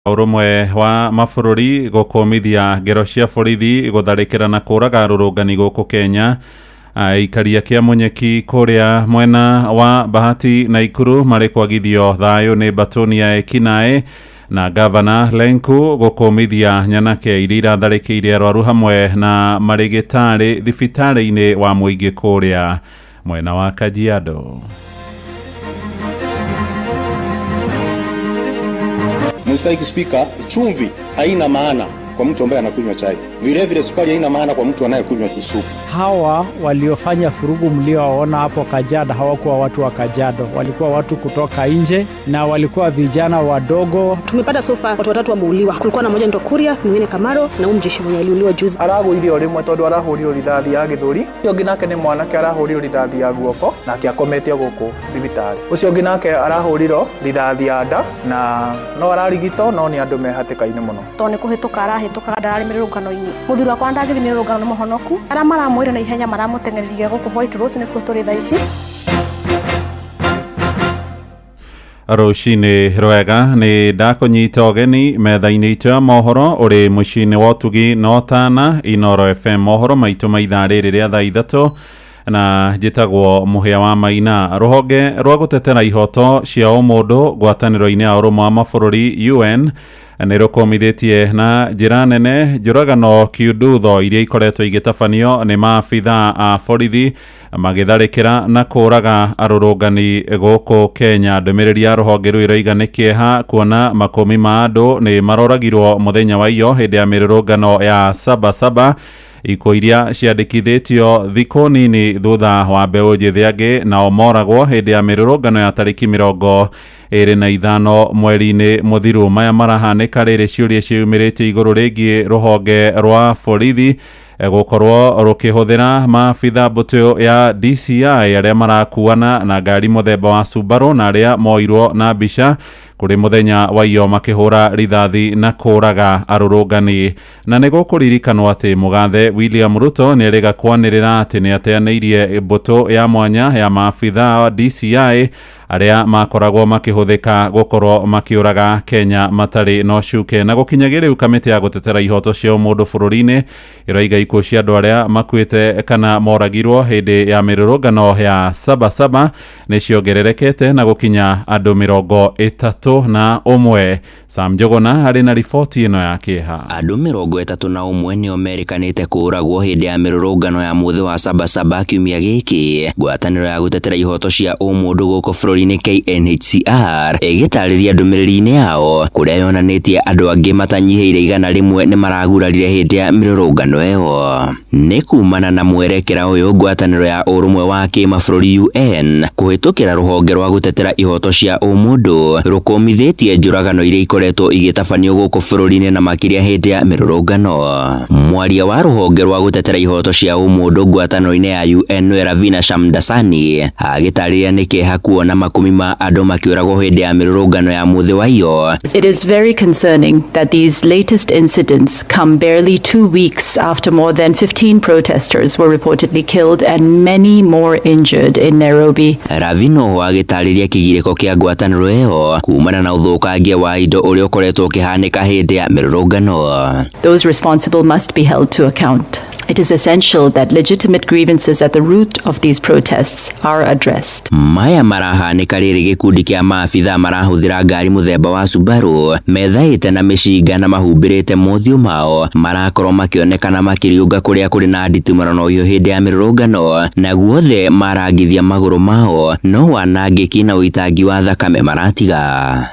Ũrũmwe wa Mabũrũri gũkũmithia ngero cia borithi gũtharĩkĩra na kũraga arũrũngani gũkũ Kenya. Aikaria kĩa Munyeki kũrĩa mwena wa Bahati na Ikuru marĩ kwagithio thayũ nĩ mbatũni ya ekinaĩ na gavana Lenku gũkũmithia nyanake iria iratharĩkĩire arwaru hamwe na marĩgĩtarĩ thibitarĩ-inĩ wa mũingĩ kũrĩa mwena wa Kajiado. Mstahiki Spika, chumvi haina maana kwa mtu ambaye anakunywa chai, vilevile sukari haina maana kwa mtu anayekunywa supu. Hawa waliofanya furugu mliowaona hapo Kajiado hawakuwa watu wa Kajiado, walikuwa watu kutoka nje na walikuwa vijana wadogo. Tumepata so far watu watatu wameuliwa. Kulikuwa na mmoja ndo Kuria, mwingine Kamaro na huyu mjeshi mwenye aliuliwa juzi. Aragũire o rĩmwe tondũ arahũrirwo rithathi ya gĩthũri. Ũcio ũngĩ nake nĩ mwanake arahũrirwo rithathi ya guoko nake akomete gũkũ thibitarĩ. Ũcio ũngĩ nake arahũrirwo rithathi ya nda na no ararigitwo no nĩ andũ me hatĩka-inĩ mũno. Tondũ nĩ kũhĩtũka arahĩtũkaga ndararĩ mĩrũrũngano-inĩ. Mũthuri wakwa ndangĩthiĩ mĩrũrũngano nĩ mũhonoku. Arĩa maramwĩra na ihenya maramũteng'eririe gũkũ White Rose nĩkuo tũrĩ thaa ici. Rũcinĩ rwega, nĩ ndakũnyita ũgeni metha-inĩ itũ ya mohoro ũrĩ mũciĩ-inĩ wa ũtugi na ũtana Inoro FM, mohoro maitũ ma ithaa rĩrĩ rĩa thaa 3 na njĩtagwo Mũhĩa wa Maina. Rũhonge rwa gũtetera ihoto cia ũmũndũ ngwatanĩro-inĩ ya ũrũmwe wa mabũrũri UN nĩ rũkũmithĩtie na njĩra nene njũragano kiundutho iria ikoretwo igĩtabanio nĩ maabithaa a borithi magĩtharĩkĩra na kũraga arũrũngani gũkũ Kenya. Ndũmĩrĩri ya rũhonge rũu ĩroiga nĩ kĩeha kuona makũmi ma andũ nĩ maroragirwo mũthenya wa iyo hĩndĩ ya mĩrũrũngano ya Saba Saba, ikuũ iria ciandĩkithĩtio thikũ nini thutha wa mbeũ njĩthĩ angĩ nao moragwo hĩndĩ ya mĩrũrũngano ya tarĩki 25 mweri-inĩ mũthiru. Maya marahanĩka rĩrĩ ciũria ciumĩrĩte igũrũ rĩgiĩ rũhonge rwa borithi gũkorwo rũkĩhũthĩra maabitha mbũtũ ya DCI arĩa marakuana na ngari mũthemba wa Subaru na arĩa moirwo na mbica kũrĩ mũthenya wa iyo makĩhũra rithathi na kũraga arũrũngani. Na nĩ gũkũririkanwo atĩ mũgathe William Ruto nĩ erĩga kwanĩrĩra atĩ nĩ ateanĩirie mbũtũ ya mwanya ya maabitha DCI arĩa makoragwo makĩhũthĩka gũkorwo makĩũraga Kenya matarĩ na ũcuke. Na gũkinyagia rĩu kamĩtĩ ya gũtetera ihoto cia ũmũndũ bũrũri-inĩ ĩroiga ikuũ cia andũ arĩa makuĩte kana moragirwo hĩndĩ ya mĩrũrũngano ya Saba Saba nĩ ciongererekete na gũkinya andũ 31. Sam Njũgũna arĩ na riboti ĩno ya kĩeha. Andũ 31 nĩo merĩkanĩte kũũragwo hĩndĩ ya mĩrũrũngano ya mũthĩ wa Saba Saba kiumia gĩkĩ. Ngwatanĩro ya gũtetera ihoto cia ũmũndũ gũkũ bũrũri-inĩ KNHCR ĩgĩtarĩria ndũmĩrĩri-inĩ yao kũrĩa yonanĩtie andũ angĩ matanyihĩire 100 nĩ maragurarire hĩndĩ ya mĩrũrũngano ĩyo. Nĩ kumana na mwerekera ũyũ, ngwatanĩro ya ũrũmwe wa kĩmabũrũri UN kũhĩtũkĩra rũhonge rwa gũtetera ihoto cia ũmũndũ rũkũmithĩtie njũragano iria ikoretwo igĩtabanio gũkũ bũrũri-inĩ na makĩria hĩndĩ ya mĩrũrũngano. Mwaria wa rũhonge rwa gũtetera ihoto cia ũmũndũ ngwatanĩro-inĩ ya UN nĩwe Ravina Shamdasani agĩtarĩria nĩ kĩeha kuona makũmi ma andũ makĩũragwo hĩndĩ ya mĩrũrũngano ya mũthĩ wa iyo. It is very concerning that these latest incidents come barely 2 weeks after more than 15 protesters were reportedly killed and many more injured in Nairobi. Ravina oho agĩtarĩria kĩgirĩko kĩa ngwatanĩro ĩyo kumana na ũthũkangia wa indo ũrĩa ũkoretwo ũkĩhanĩka hĩndĩ ya mĩrũrũngano. Those responsible must be held to account. It is essential that legitimate grievances at the root of these protests are addressed. Maya marahanĩka rĩrĩ gĩkundi kĩa maabitha marahũthĩra ngari mũthemba wa Subaru methaĩte na mĩcinga na mahumbĩrĩte mothiũ mao marakorwo makĩonekana makĩriũnga kũrĩa kũrĩ na nditimũrano na ũhiũ hĩndĩ ya mĩrũrũngano, na guothe marangithia magũrũ mao no wanangĩki na ũitangi wa thakame maratiga.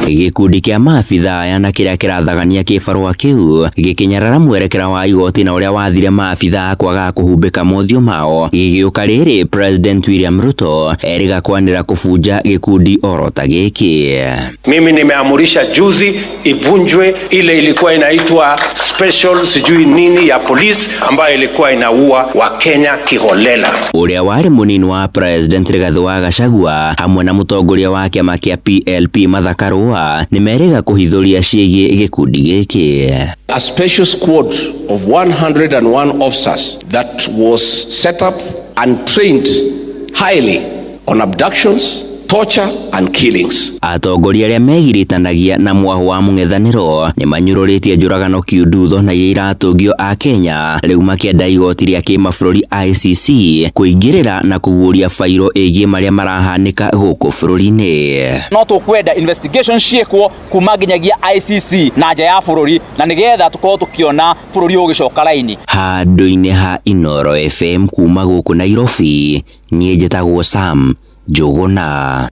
Gĩkundi kĩa maabitha aya na kĩrĩa kĩrathagania kĩbarũa kĩu gĩkĩnyarara mwerekera wa igoti na ũrĩa wathire maabitha kwaga kũhumbĩka mothiũ mao gĩgĩũka rĩrĩ President William Ruto erĩga kwanĩra kũbunja gĩkundi oro ta gĩkĩ. Mimi nimeamurisha juzi ivunjwe ile ilikuwa inaitwa special sijui nini ya polisi ambayo ilikuwa inaua Wakenya kiholela. Ũrĩa warĩ mũnini wa President Rigathĩ wa Gachagua hamwe na mũtongoria wa kĩama kĩa PLP Martha Karua nĩ merĩga kũhithũria ciĩgiĩ gĩkundi gĩkĩ. A special squad of 101 officers that was set up and trained highly on abductions, torture and killings. Atongoria arĩa megiritanagia na mwahu wa mũng'ethanĩro nĩ manyũrũrĩtie njũragano kiundutho na iria iratũngio a Kenya rĩu makĩenda igoti rĩa kĩmabũrũri ICC kũingĩrĩra na kũguũria bairo ĩgiĩ marĩa marahanĩka gũkũ bũrũri-inĩ. No tũkwenda investigation ciĩkwo kuma nginyagia ICC na nja ya bũrũri na nĩgetha tũkorwo tũkĩona bũrũri ũgĩcoka raini. Handũ-inĩ ha Inoro FM kuma gũkũ Nairobi, niĩ njĩtagwo Sam Njũgũna.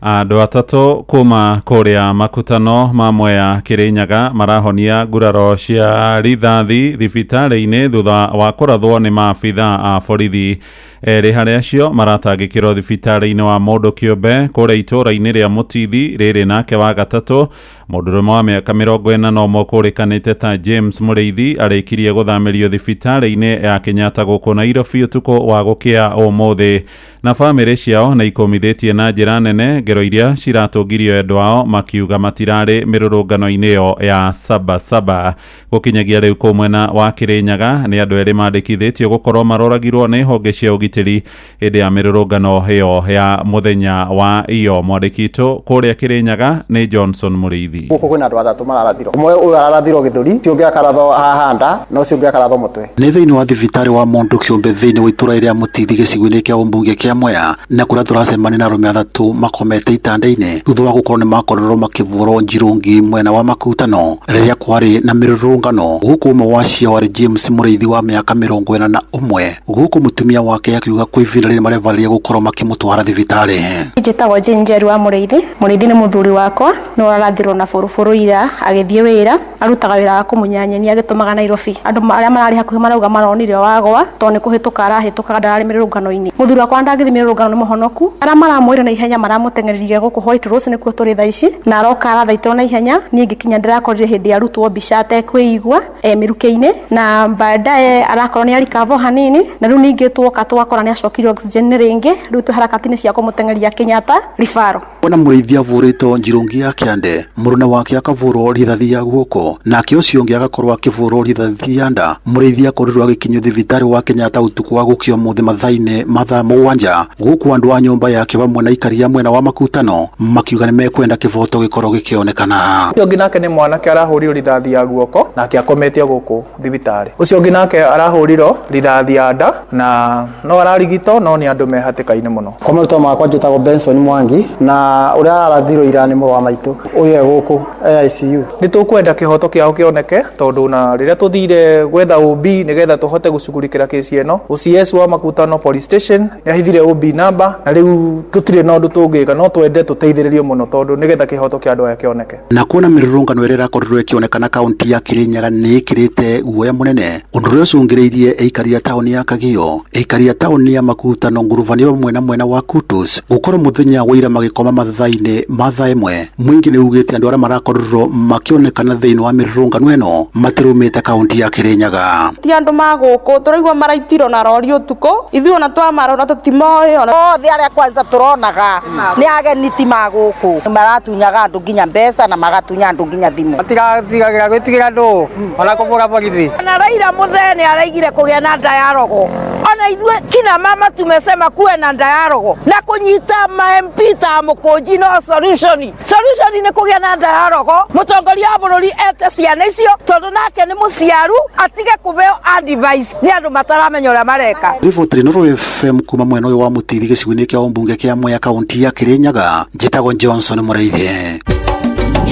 Andũ atatũ kuma kũrĩa makutano ma Mwea Kĩrĩnyaga marahonia nguraro cia rithathi thibitarĩ-inĩ thutha wa kũrathwo nĩ maabitha a borithi. Erĩ harĩ acio maratangĩkĩrwo thibitarĩ-inĩ wa mũndũ kĩũmbe kũrĩa itũũra-inĩ rĩa Mũtithi rĩrĩ nake wa gatatũ mũndũrũme wa mĩaka 41 kũrĩkanĩte ta James Mũrĩithi arĩkirie gũthamĩrio thibitarĩ-inĩ ya Kenyatta gũkũ Nairobi ũtukũ wa gũkĩa ũmũthĩ na bamĩrĩ ciao nĩ ikũmithĩtie na njĩra nene ngero iria ciratũngirio endwa ao makiuga matirarĩ mĩrũrũngano-inĩ ĩyo ya Sabasaba. Gũkinyagia rĩu kũu mwena wa Kĩrĩnyaga nĩ andũ erĩ mandĩkithĩtio gũkorwo maroragirwo nĩ honge cia ũgitĩri hĩndĩ ya mĩrũrũngano ĩyo ya mũthenya wa iyo. Mwandĩki witũ kũrĩa Kĩrĩnyaga nĩ Johnson Mũrĩithi. Gũkũ kwĩna andũ atatũ mararathirwo, ũmwe ũyũ ararathirwo gĩthũri, ũcio ũngĩ akarathwo haha nda na ũcio ũngĩ akarathwo mũtwe. Nĩ thĩinĩ wa thibitarĩ wa mũndũ kĩũmbe thĩinĩ wa itũra rĩa Mũtithi gĩcigo-inĩ kĩa ũmbunge kĩa Mwea na kũrĩa tũracemania na arũme atatũ makomete itanda-inĩ thutha wa gũkorwo nĩ makorirwo makĩvũrwo njirũngi mwena wa makutano rĩrĩa kwarĩ na mĩrũrũngano. Gũkũ ũmwe wa cio warĩ James Mũrĩithi wa mĩaka 41 gũkũ mũtumia wake akiuga kwĩ ivinda rĩrĩ marevarĩria gũkorwo makĩmũtwara thibitarĩ. Njĩtagwo Jane Njeru wa Mũrĩithi. Mũrĩithi nĩ mũthuri wakwa nĩ ũrarathirwo na bũrũbũrũ ira agĩthiĩ wĩra, arutaga wĩra wa kũmunya nyeni agĩtũmaga Nairobi. Andũ arĩa mararĩ hakuhĩ marauga maronire wagwa tondũ nĩ kũhĩtũka arahĩtũkaga ndararĩ mĩrũrũngano-inĩ. Mũthuri wakwa ndangĩthiĩ mĩrũrũngano nĩ mũhonoku. Arĩa maramwĩra na ihenya maramũteng'eririe gũkũ White Rose nĩkuo tũrĩ thaa ici na aroka arathaitĩrwo na ihenya. Niĩ ngĩkinya ndĩrakorire hĩndĩ arutwo mbica atekwĩigua mĩrukĩ-inĩ na baadaye arakorwo nĩ arikavo hanini na rĩu ningĩ tuoka twakora nĩ acokire oxygen rĩngĩ, rĩu twĩ harakati-inĩ cia kũmũteng'eria Kenyatta ribaro. Ona Mũrĩithi avũrĩtwo njirũngi ya kĩande, mũruna wake akavũrwo rithathi ya guoko nake ũcio ũngĩ agakorwo akĩvũrwo rithathi ya nda. Mũrĩithi akorirwo agĩkinyio thibitarĩ wa Kenyatta ũtukũ wa gũkĩa ũmũthĩ mathaa-inĩ ma thaa 7 gũkũ andũ a nyũmba yake vamwe na aikari a mwena wa makutano makiuga nĩ mekwenda kĩvoto gĩkorwo gĩkĩonekana. Ũcio ũngĩ nake nĩ mwanake arahũrirwo rithathi ya guoko nake akometio gũkũ thibitarĩ. Ũcio ũngĩ nake arahũrirwo rithathi ya nda na no ararigitwo no nĩ andũ me hatĩka-inĩ mũno. Kwa marĩtwa makwa njĩtagwo Benson Mwangi na ũrĩa ararathirwo ira nĩ mũrũ wa maitũ ũyũ e gũkũ ICU. Nĩ tũkwenda kĩhoto kĩao kĩoneke tondũ na rĩrĩa tũthire gwetha OB nĩgetha tũhote gũcugurikĩra kesi ĩno, OCS wa Makutano Police Station nĩ ahithire OB namba na rĩu tũtirĩ na ũndũ tũngĩka, no twende tũteithĩrĩrio mũno tondũ nĩgetha kĩhoto kĩa andũ aya kĩoneke. Na kuona mĩrũrũngano ĩrĩa ĩrakorirwo ĩkĩonekana kaunti ya Kĩrĩnyaga nĩ ĩkĩrĩte guoya mũnene, ũndũ ũrĩa ũcũngĩrĩirie aikari a taũni ya Kagio, aikari a taũni ya Makutano, Ngurubani vamwe na mwena wa Kutus gũkorwo mũthenya wa ira magĩkoma mathaa-inĩ ma thaa 1. Mũingĩ nĩ ugĩte andũ arĩa marakorirwo makĩonekana thĩinĩ wa mĩrũrũngano ĩno matirumĩte kaunti ya Kĩrĩnyaga. Ti andũ ma gũkũ tũraigua maraitirwo na rori ũtukũ, ithuĩ ona twamarora tũtimoĩ ona othe arĩa kwanza tũronaga nĩ ageni ti ma gũkũ, maratunyaga andũ nginya mbeca na magatunya andũ nginya thimũ, matiratigagĩra gwĩtigĩra andũ ona kũbũra borithi. Na Raila mũthee nĩ araigire kũgĩa na dialogue, ona ithuĩ kina mama tumesema kuwe na dialogue na kũnyita ma MP ta Mũkũnji no solution. Solution nĩ kũgĩa na dialogue, mũtongoria wa bũrũri ete ciana icio tondũ nake nĩ mũciaru, atige kũbeo advice nĩ andũ mataramenya ũrĩa mareka. Riboti Inooro FM kuma mwena ũyũ wa Mũtithi gĩcigo-inĩ kĩa ũmbunge kĩa Mwea kaunti ya Kĩrĩnyaga, njĩtagwo Johnson Mũrĩithi.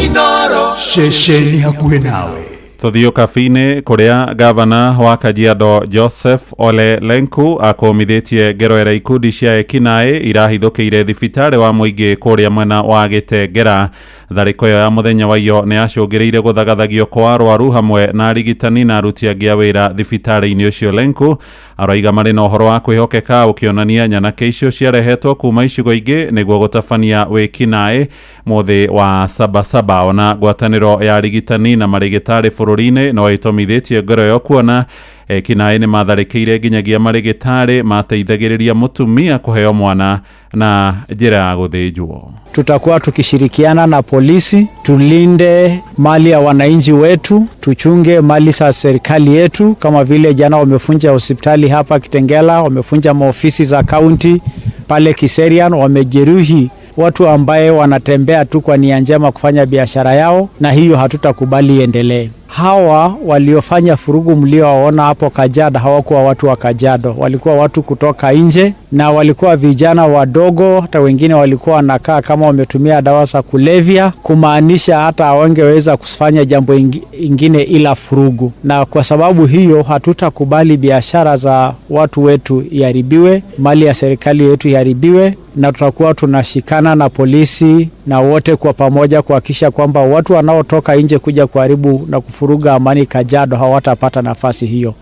Inoro ceceni hakuhĩ nawe. Tũthiĩ kabi-inĩ kũrĩa gavana wa Kajiado Joseph Ole Lenku akũmithĩtie ngero ĩrĩa ikundi cia ekinaĩ irahithũkĩire thibitarĩ wa mũingĩ kũrĩa mwena wa Gĩtengera. Tharĩko ĩyo ya mũthenya wa iyo nĩ yacũngĩrĩire gũthagathagio kwa arwaru hamwe na arigitani na aruti angĩ a wĩra thibitarĩ-inĩ ũcio. Lenku araiga marĩ na ũhoro wa kwĩhokeka ũkĩonania nyanake icio ciarehetwo kuma icigo ingĩ nĩguo gũtabania wĩkinaĩ mũthĩ wa Sabasaba. Ona ngwatanĩro ya arigitani na marĩgĩtarĩ bũrũri-inĩ no ĩtũmithĩtie ngero ĩyo kuona ekinaĩ nĩ matharĩkĩire nginyagia marĩgĩtarĩ mateithagĩrĩria mũtumia kũheo mwana na njĩra ya gũthĩnjwo. Tutakuwa tukishirikiana na polisi tulinde mali ya wananchi wetu, tuchunge mali za serikali yetu. Kama vile jana wamefunja hospitali hapa Kitengela, wamefunja maofisi za kaunti pale Kiserian, wamejeruhi watu ambaye wanatembea tu kwa nia njema kufanya biashara yao, na hiyo hatutakubali iendelee. Hawa waliofanya furugu mliowaona hapo Kajiado hawakuwa watu wa Kajiado, walikuwa watu kutoka nje na walikuwa vijana wadogo, hata wengine walikuwa wanakaa kama wametumia dawa za kulevya, kumaanisha hata hawangeweza kufanya jambo ingine ila furugu. Na kwa sababu hiyo hatutakubali biashara za watu wetu iharibiwe, mali ya serikali yetu iharibiwe, na tutakuwa tunashikana na polisi na wote kwa pamoja kuhakikisha kwamba watu wanaotoka nje kuja kuharibu na kufuruga amani Kajiado hawatapata nafasi hiyo.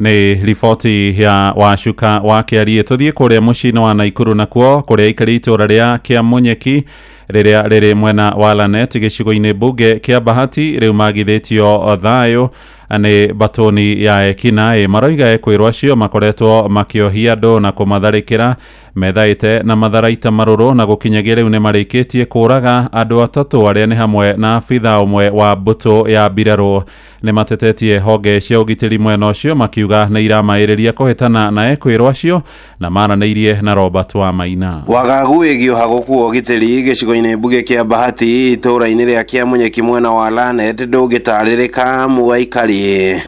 Nĩ riboti ya Wacuka wa Kĩarie. Tũthiĩ kũrĩa mũciĩ-inĩ wa Naikuru, nakuo kũrĩa aikarĩ itũũra rĩa Kĩamunyeki rĩrĩa rĩrĩ mwena wa Lanet gĩcigo-inĩ mbunge kĩa Bahati rĩu magithĩtio thayũ nĩ batoni ya ekinaĩ. Maroiga ekwĩrwo acio makoretwo makĩohia andũ na kũmatharĩkĩra methaĩte na matharaita marũrũ, na gũkinyagia rĩu nĩ marĩkĩtie kũraga andũ atatũ arĩa nĩ hamwe na abitha ũmwe wa mbũtũ ya mbirarũ. Nĩ matetetie honge cia ũgitĩri mwena ũcio makiuga nĩ iramaĩrĩria kũhĩtana na ekwĩrwo acio, na maranĩirie na Robert wa Maina. Wagagu wĩgiĩ gũkuo ũgitĩri gĩcigo-inĩ mbunge kĩa Bahati itũũra-inĩ rĩa Kĩamunyeki mwena wa Lanet ndũngĩtarĩrĩka amu aikari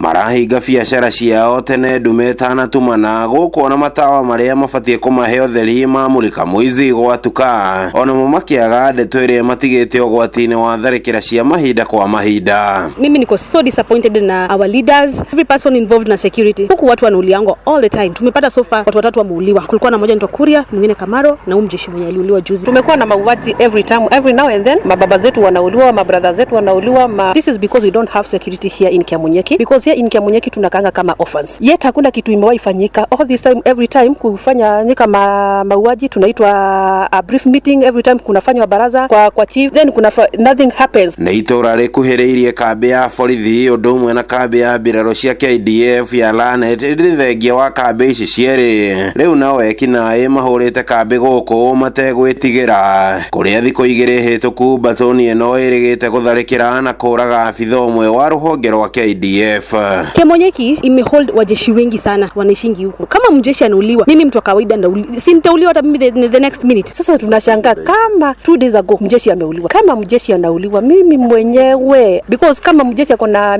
marahinga biacara ciao tene ndume ĩtanatumana gũkũ ona matawa marĩa mabatiĩ kũmahe ũtheri mamũrĩka mũici gwatuka, onamo makĩaga ndeto ĩrĩa matigĩte ũgwati-inĩ wa tharĩkĩra cia mahinda kwa mahinda. Mimi niko so disappointed na our leaders, every person involved na security. Huku watu wanauliangwa all the time. Tumepata so far watu watatu wameuliwa. Kulikuwa na mmoja anaitwa Kuria, mwingine Kamaro na huyu mjeshi mwenye aliuliwa juzi. Tumekuwa na mauaji every time, every now and then. Mababa zetu wanauliwa, mabrother zetu wanauliwa. This is because we don't have security here in Kiamunyeki. Because here in Kiamunyeki tunakaanga kama orphans. Yet hakuna kitu imewahi fanyika. All this time, every time kufanya nyika mauaji tunaitwa a brief meeting, every time kunafanywa baraza kwa chief, then kuna nothing happens. Nĩ itũũra rĩkuhĩrĩirie kambĩ ya borithi ũndũ ũmwe na kambĩ ya mbirarũ cia KDF ya Lanet ĩrĩ thengia wa kambĩ ici cierĩ. Rĩu nao ekinaĩ mahũrĩte kambĩ gũkũ mategwĩtigĩra, kũrĩa thikũ igĩrĩ hĩtũku batoni ĩno ĩrĩgĩte gũtharĩkĩra na kũraga abitha ũmwe wa rũhonge rwa KDF. Kiamunyeki imehold wajeshi wengi sana wanaishingi huko. Kama mjeshi anauliwa, mimi mtu wa kawaida si nitauliwa hata mimi the next minute. Sasa tunashangaa kama 2 days ago mjeshi ameuliwa. Kama mjeshi anauliwa mimi mwenyewe, because kama mjeshi ako na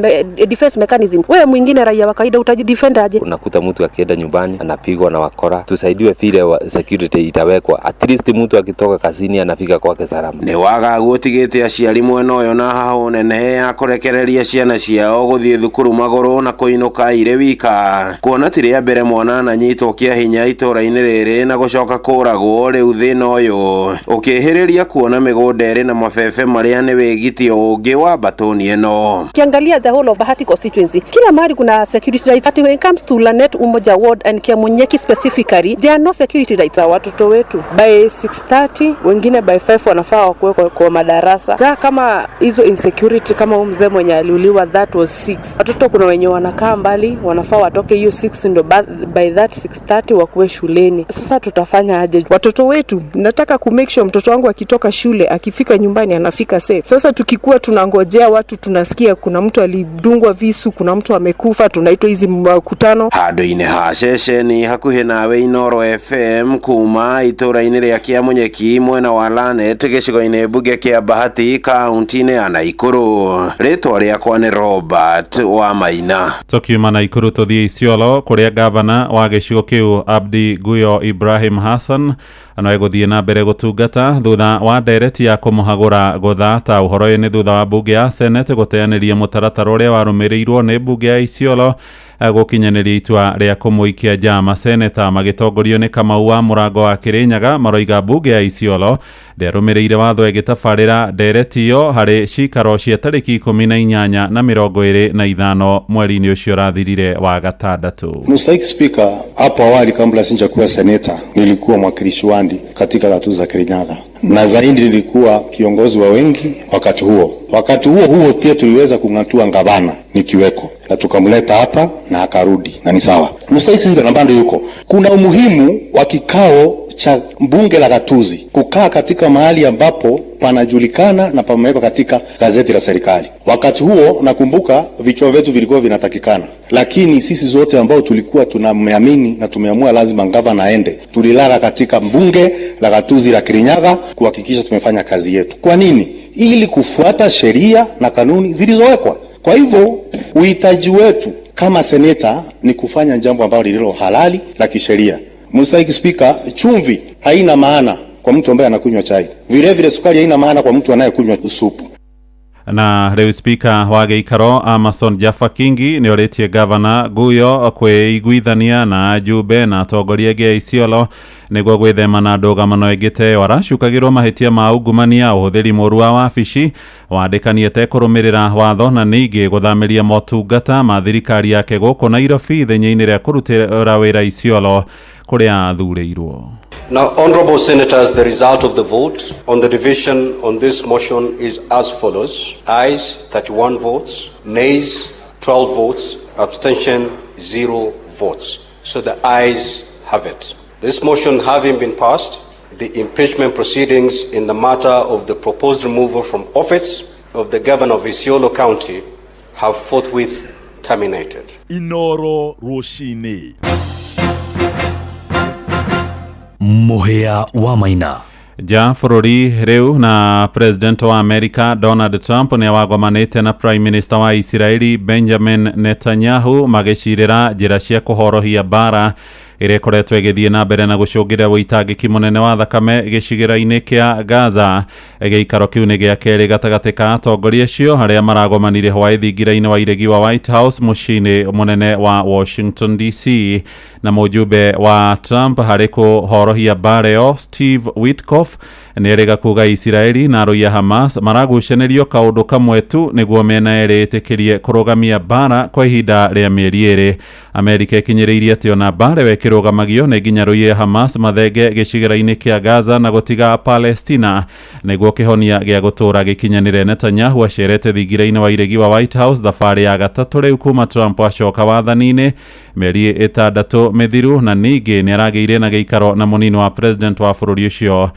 defense mechanism, wewe mwingine raia wa kawaida utajidefend aje? Unakuta mtu akienda nyumbani anapigwa na wakora. Tusaidiwe vile security itawekwa, at least mtu akitoka kazini anafika kwake salama. Nĩ wagagu ũtigĩte aciari mwena ũyũ na hahũ nene ya kũrekereria ciana ciao gũthiĩ thukuru magũrũ na kũinũka irĩ wika, kuona ti rĩa mbere mwana ananyitwo kĩa hinya itũũra-inĩ rĩrĩ na gũcoka kũragwo. Rĩu thĩna ũyũ ũkĩhĩrĩria kuona mĩgũnda ĩrĩ na mabebe marĩa nĩ wĩgitio ũngĩ wa batoni ĩno. Ukiangalia the whole of Bahati constituency, kila mahali kuna security rights. But when it comes to Lanet Umoja Ward and Kiamunyeki specifically, there are no security rights. Watoto wetu by 6:30 wengine by 5 wanafaa wakuwe kwa madarasa. Kama hizo insecurity, kama huyu mzee mwenye aliuliwa, that was 6. Watoto kuna wenye wanakaa mbali, wanafaa watoke hiyo 6 ndo by that 6:30 wakuwe shuleni. Sasa tutafanya aje? Watoto wetu, nataka ku make sure mtoto wangu akitoka shule akifika nyumbani anafika safe. Sasa tukikuwa tunangojea watu, tunasikia kuna mtu alidungwa visu, kuna mtu amekufa, tunaitwa hizi mkutano. Handũ-inĩ ha ceceni hakuhĩ nawe Inoro FM kuma itũũra-inĩ rĩa Kiamunyeki mwena wa Lanet gĩcigo-inĩ mbunge kĩa Bahati kaunti-inĩ ya Naikuru. Rĩtwa rĩakwa nĩ Robert wa Maina. Tukiuma Naikuru tũthiĩ Isiolo kũrĩa gavana wa gĩcigo kĩu Abdi Guyo Ibrahim Hassan no egũthiĩ na mbere gũtungata thutha wa ndereti ya kũmũhagũra gũthata. Ũhoro ũyũ nĩ thutha wa mbunge ya Senate gũteanĩria mũtaratara ũrĩa warũmĩrĩirwo nĩ mbunge ya Isiolo gũkinyanĩria itua rĩa kũmũikia nja. Maseneta magĩtongorio nĩ Kamau wa Mũrango wa Kĩrĩnyaga maroiga mbunge ya Isiolo ndĩarũmĩrĩire watho ĩgĩtabarĩra ndereti ĩyo harĩ cikaro cia tarĩki 18 na 25 mweri-inĩ ũcio ũrathirire wa gatandatũ. Mstahiki Spika, hapo awali kabla sijakuwa seneta nilikuwa mwakilishi wandi katika gatuzi za Kirinyaga, na zaidi nilikuwa kiongozi wa wengi wakati huo. Wakati huo huo pia tuliweza kung'atua ngavana nikiweko, na tukamleta hapa na akarudi, na ni sawa. Mstahiki Spika, na bado yuko. Kuna umuhimu wa kikao cha bunge la gatuzi kukaa katika mahali ambapo panajulikana na pamewekwa katika gazeti la serikali. Wakati huo nakumbuka vichwa vyetu vilikuwa vinatakikana, lakini sisi zote ambao tulikuwa tunameamini na tumeamua lazima gavana aende, tulilala katika bunge la gatuzi la Kirinyaga kuhakikisha tumefanya kazi yetu. Kwa nini? Ili kufuata sheria na kanuni zilizowekwa. Kwa hivyo uhitaji wetu kama seneta ni kufanya jambo ambalo lililo halali la kisheria. Mstahiki Spika, chumvi haina maana kwa mtu ambaye anakunywa chai, vile vile sukari haina maana kwa mtu anayekunywa supu. Na rĩu spika wa gĩikaro Amason Jaffa Kingi nĩ orĩtie gavana Guyo kwĩiguithania na ajumbe na atongoria angĩ a Isiolo nĩguo gwĩthema na ndũgamano ĩngĩ ta ĩyo. Aracukagĩrwo mahĩtia ma ungumania, ũhũthĩri mũũru wa wabici, wandĩkani atekũrũmĩrĩra watho na ningĩ gũthamĩria motungata ma thirikari yake gũkũ Nairobi ithenya-inĩ rĩa kũrutĩra wĩra Isiolo kũrĩa athurĩirwo. Now, honorable senators, the result of the vote on the division on this motion is as follows. Ayes, 31 votes. Nays, 12 votes. Abstention, 0 votes. So the ayes have it. This motion having been passed, the impeachment proceedings in the matter of the proposed removal from office of the governor of Isiolo County have forthwith terminated. Inoro Rũcinĩ. Mũhĩa wa Maina. Nja bũrũri rĩu na president wa America Donald Trump nĩ wagomanĩte na prime minister wa Isiraeli Benjamin Netanyahu magĩcirĩra njĩra cia kũhorohia mbara ĩrĩa ĩkoretwo ĩgĩthiĩ na mbere na gũcũngĩrĩra ũitangĩki mũnene wa thakame gĩcigĩrĩra-inĩ kĩa Gaza. Gĩikaro kĩu nĩ gĩa kerĩ gatagatĩ ka atongoria acio arĩa maragomanire hwaĩ thingira-inĩ wa iregi wa White House mũciĩ-inĩ mũnene wa Washington DC. Na mũjumbe wa Trump harĩ kũhorohia mbara ĩyo Steve Witkoff nĩ erĩga kuga Isiraeli na arũi a Hamas maragucanĩrio kaũndũ kamwe tu nĩguo mĩena ĩrĩ ĩtĩkĩrie kũrũgamia mbara kwa ihinda rĩa mĩeri ĩrĩ. Amerika ĩkinyĩrĩirie atĩ ona mbara ĩyo ĩkĩrũgamagio nĩ nginya arũi a Hamas mathenge gĩcigĩrĩra-inĩ kĩa Gaza na gũtiga Palestina nĩguo kĩhonia gĩa gũtũũra gĩkinyanĩre. Netanyahu acerete thingira-inĩ wa iregi wa White House thabarĩ ya gatatũ rĩu kuma Trump acoka wathani-inĩ mĩeri 6 mĩthiru, na ningĩ nĩ aragĩire na gĩikaro na mũnini wa president wa bũrũri ũcio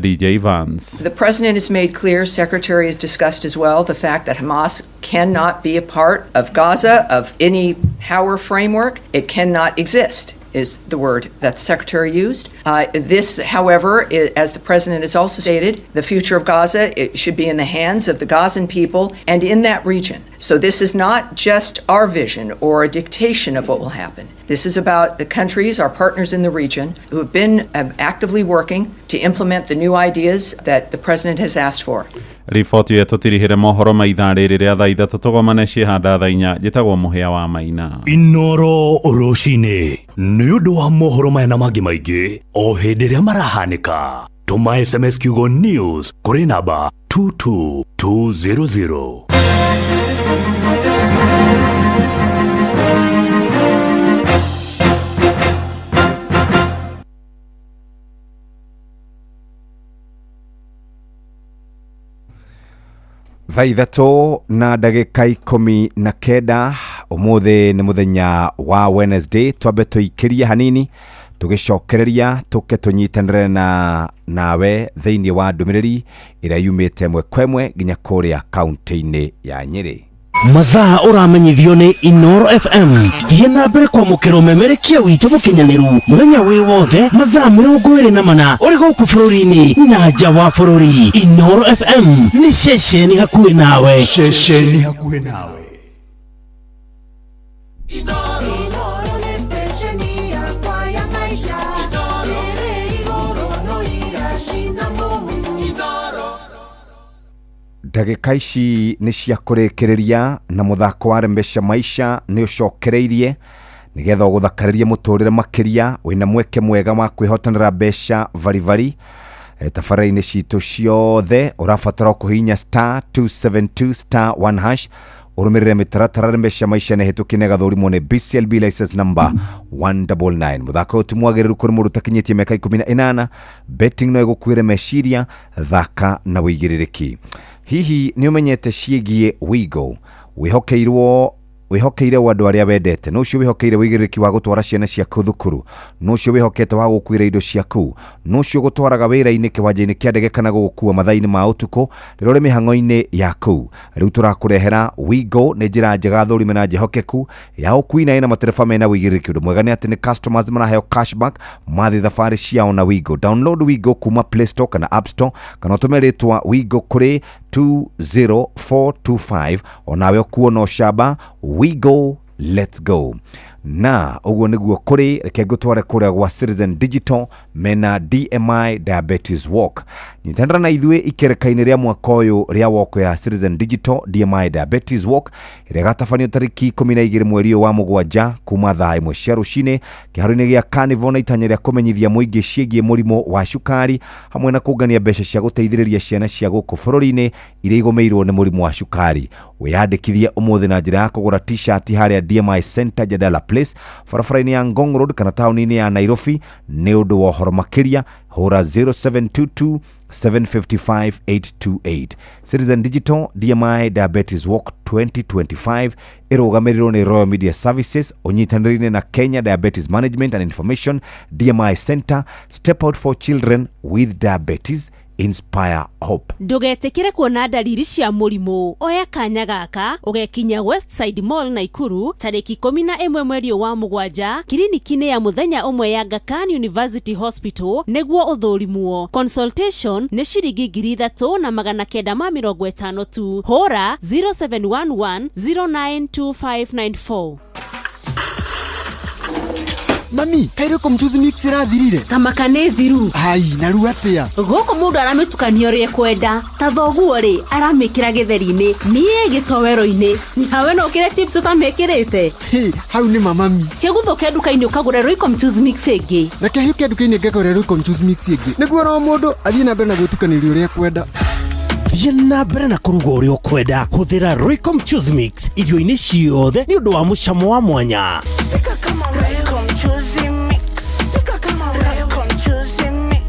DJ Vance. The president has made clear, secretary has discussed as well, the fact that Hamas cannot be a part of Gaza, of any power framework. It cannot exist, is the word that the secretary used. This, however, as the president has also stated, the future of Gaza, it should be in the hands of the Gazan people and in that region. So this is not just our vision or a dictation of what will happen. This is about the countries, our partners in the region, who have been actively working to implement the new ideas that the president has asked for. Riboti ĩyo tũtirihĩre mohoro ma ithaa rĩrĩ rĩa thaa 3 tũgomane ciĩhanda thaa 4. Njĩtagwo Mũhĩa wa Maina. Inoro Rũcinĩ nĩ ũndũ wa mohoro maya na mangĩ maingĩ o hĩndĩ ĩrĩa marahanĩka. Tũma SMS kiugo news kũrĩ namba 22200. Thaa 3:19 ũmũthĩ nĩ mũthenya wa Wednesday. Twambe tũikĩrie hanini tũgĩcokereria tũke tũnyitanĩre na nawe thĩinĩ wa ndũmĩrĩri ĩrĩa yumĩte ĩmwe kwa ĩmwe nginya kũrĩa kaunti-inĩ ya Nyĩrĩ. Mathaa ũramenyithio nĩ Inoro FM. Thiĩ na mbere kwamũkĩra ũmemerekia witũ mũkinyanĩru mũthenya wĩ wothe mathaa 24 ũrĩ gũkũ bũrũri-inĩ na nja wa bũrũri. Inoro FM nĩ ceceni hakuhĩ nawe. Ceceni hakuhĩ nawe. Ndagĩka ici nĩ cia kũrĩkĩrĩria na mũthako wa Rembesha Maisha nĩ ũcokereirie nĩgetha ũgũthakarĩrie mũtũrĩre makĩria. Wĩna mweke mwega wa kwĩhotanĩra mbeca varibari tabarĩra-inĩ citũ ciothe. Ũrabatara kũhihinya *272 *1 hash ũrũmĩrĩre mĩtaratara. Rembesha Maisha nĩ hĩtũkie na ĩgathũrimwo nĩ BCLB license number 199. Mũthako ũyũ ti mwagĩrĩru kũrĩ mũndũ ũtakinyĩtie mĩaka 18. Betting no ĩgũkuĩre meciria. Thaka na wĩigĩrĩrĩki. Hihi nĩ ũmenyete ciĩgiĩ Wigo? Wĩhokeirwo Wĩhokeire o andũ arĩa wendete. Nũ ũcio wĩhokeire wĩigĩrĩrĩki wa gũtwara ciana ciaku thukuru? Nũ ũcio wĩhokete wa gũkuĩra indo ciaku? Nũ ũcio ũgũtwaraga wĩra-inĩ, kĩwanja-inĩ kĩa ndege kana gũgũkua mathaa-inĩ ma ũtukũ rĩrĩa ũrĩ mĩhang'o-inĩ yaku? Rĩu tũrakũrehera Wigo. Nĩ njĩra njega, thũrime na njĩhokeku ya ũkui na ĩna matereba mena wĩigĩrĩrĩki. Ũndũ mwega nĩ atĩ nĩ customers maraheo cashback mathiĩ thabarĩ ciao na Wigo. Download Wigo kuma Play Store kana App Store, kana ũtũme rĩtwa Wigo kũrĩ 20425, onawe ũkuo no camba. Wigo, let's go. Na ũguo nĩguo kũrĩ. Reke ngũtware kũrĩa gwa Citizen Digital, mena DMI Diabetes Walk. Nyitanĩra na ithuĩ ikereka-inĩ rĩa mwaka ũyũ rĩa walk ya Citizen Digital DMI Diabetes Walk, ĩrĩa ĩgatabanio tarĩki 12 mweri ũyũ wa 7 kuma thaa 1 cia rũcinĩ kĩharo-inĩ gĩa Carnival, na itanya rĩa kũmenyithia mũingĩ ciĩgiĩ mũrimũ wa cukari hamwe na kũngania mbeca cia gũteithĩrĩria ciana cia gũkũ bũrũri-inĩ iria igũmĩirwo nĩ mũrimũ wa cukari. Wĩyandĩkithie ũmũthĩ na njĩra ya kũgũra T-shirt harĩa DMI Center, Jadala Place, barabara-inĩ ya Ngong Road kana taũni-inĩ ya Nairobi. Nĩ ũndũ wa ũhoro makĩria, hũra 0722 755 828. Citizen Digital DMI Diabetes Walk 2025 ĩrũgamĩrĩrwo nĩ Royal Media Services ũnyitanĩri-inĩ na Kenya Diabetes Management and Information DMI Center. Step out for children with diabetes, inspire hope. Ndũgetĩkĩre kuona ndariri cia mũrimũ. Oya kanya gaka ũgekinya Westside Mall Naikuru tarĩki 11 mweri ũyũ wa 7, kiriniki-inĩ ya mũthenya ũmwe ya Aga Khan University Hospital, nĩguo ũthũrimwo. Consultation nĩ ciringi 3950 tu. Hũra 0711 092594. Mami, kairĩ mchuzi mix ĩrathirire. Tamaka nĩ thiru. Ai, na rĩu atĩa? Gũkũ mũndũ aramĩtukania ũrĩa ekwenda. Ta thoguo rĩ, aramĩkĩra gĩtheri-inĩ, niĩ gĩtowero-inĩ. Nawe no ũkĩre chips ũtamĩkĩrĩte? Hĩ, hau nĩ mamami. Kĩguthũke nduka-inĩ ũkagũre Royco mchuzi mix ĩngĩ. Reke hĩũke nduka-inĩ ngagũre Royco mchuzi mix ĩngĩ, nĩguo oro mũndũ athiĩ na mbere na gwĩtukanĩria ũrĩa ekwenda. Thiĩ na mbere na kũruga ũrĩa ũkwenda. Hũthĩra Royco mchuzi mix irio-inĩ ciothe nĩ ũndũ wa mũcamo wa mwanya. Pika kama Royco mchuzi mix. Pika kama Royco mchuzi mix.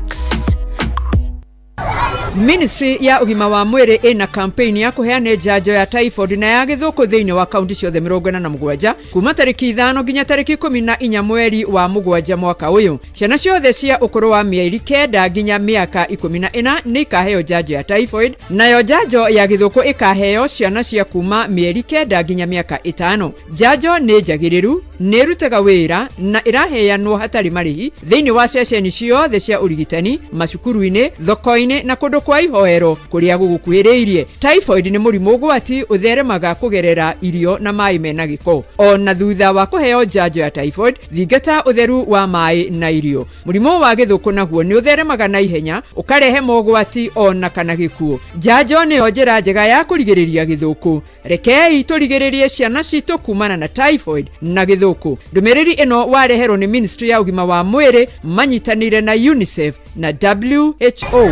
Ministry ya ũgima wa mwĩrĩ ĩna campaign ya kũheana njanjo ya typhoid na ya gĩthũkũ thĩinĩ wa kaunti ciothe 47 kuma tarĩki 5 nginya tarĩki 14 mweri wa 7 mwaka ũyũ. Ciana ciothe cia ũkũrũ wa mĩeri 9 nginya mĩaka 14 nĩ ikaheo njanjo ya typhoid, nayo njanjo ya gĩthũkũ ĩkaheo ciana cia kuma mĩeri 9 nginya mĩaka 5. Njanjo nĩ njagĩrĩru, nĩ ĩrutaga wĩra na ĩraheanwo hatarĩ marĩhi thĩinĩ wa ceceni ciothe cia ũrigitani, macukuru-inĩ, thoko-inĩ na kũndũ kwa ihoero kũrĩa gũgũkuhĩrĩirie. Typhoid nĩ mũrimũ ũgwati ũtheremaga kũgerera irio na maĩ mena gĩko. Ona thutha wa kũheo njanjo ya typhoid, thingata ũtheru wa maĩ na irio. Mũrimũ wa gĩthũkũ naguo nĩ ũtheremaga na ihenya, ũkarehe mogwati ona kana gĩkuũ. Njanjo nĩyo njĩra njega ya kũrigĩrĩria gĩthũkũ. Rekei tũrigĩrĩrie ciana citũ kumana na typhoid na gĩthũkũ. Ndũmĩrĩri ĩno wareherwo nĩ Ministry ya ũgima wa mwĩrĩ manyitanĩire na UNICEF na WHO.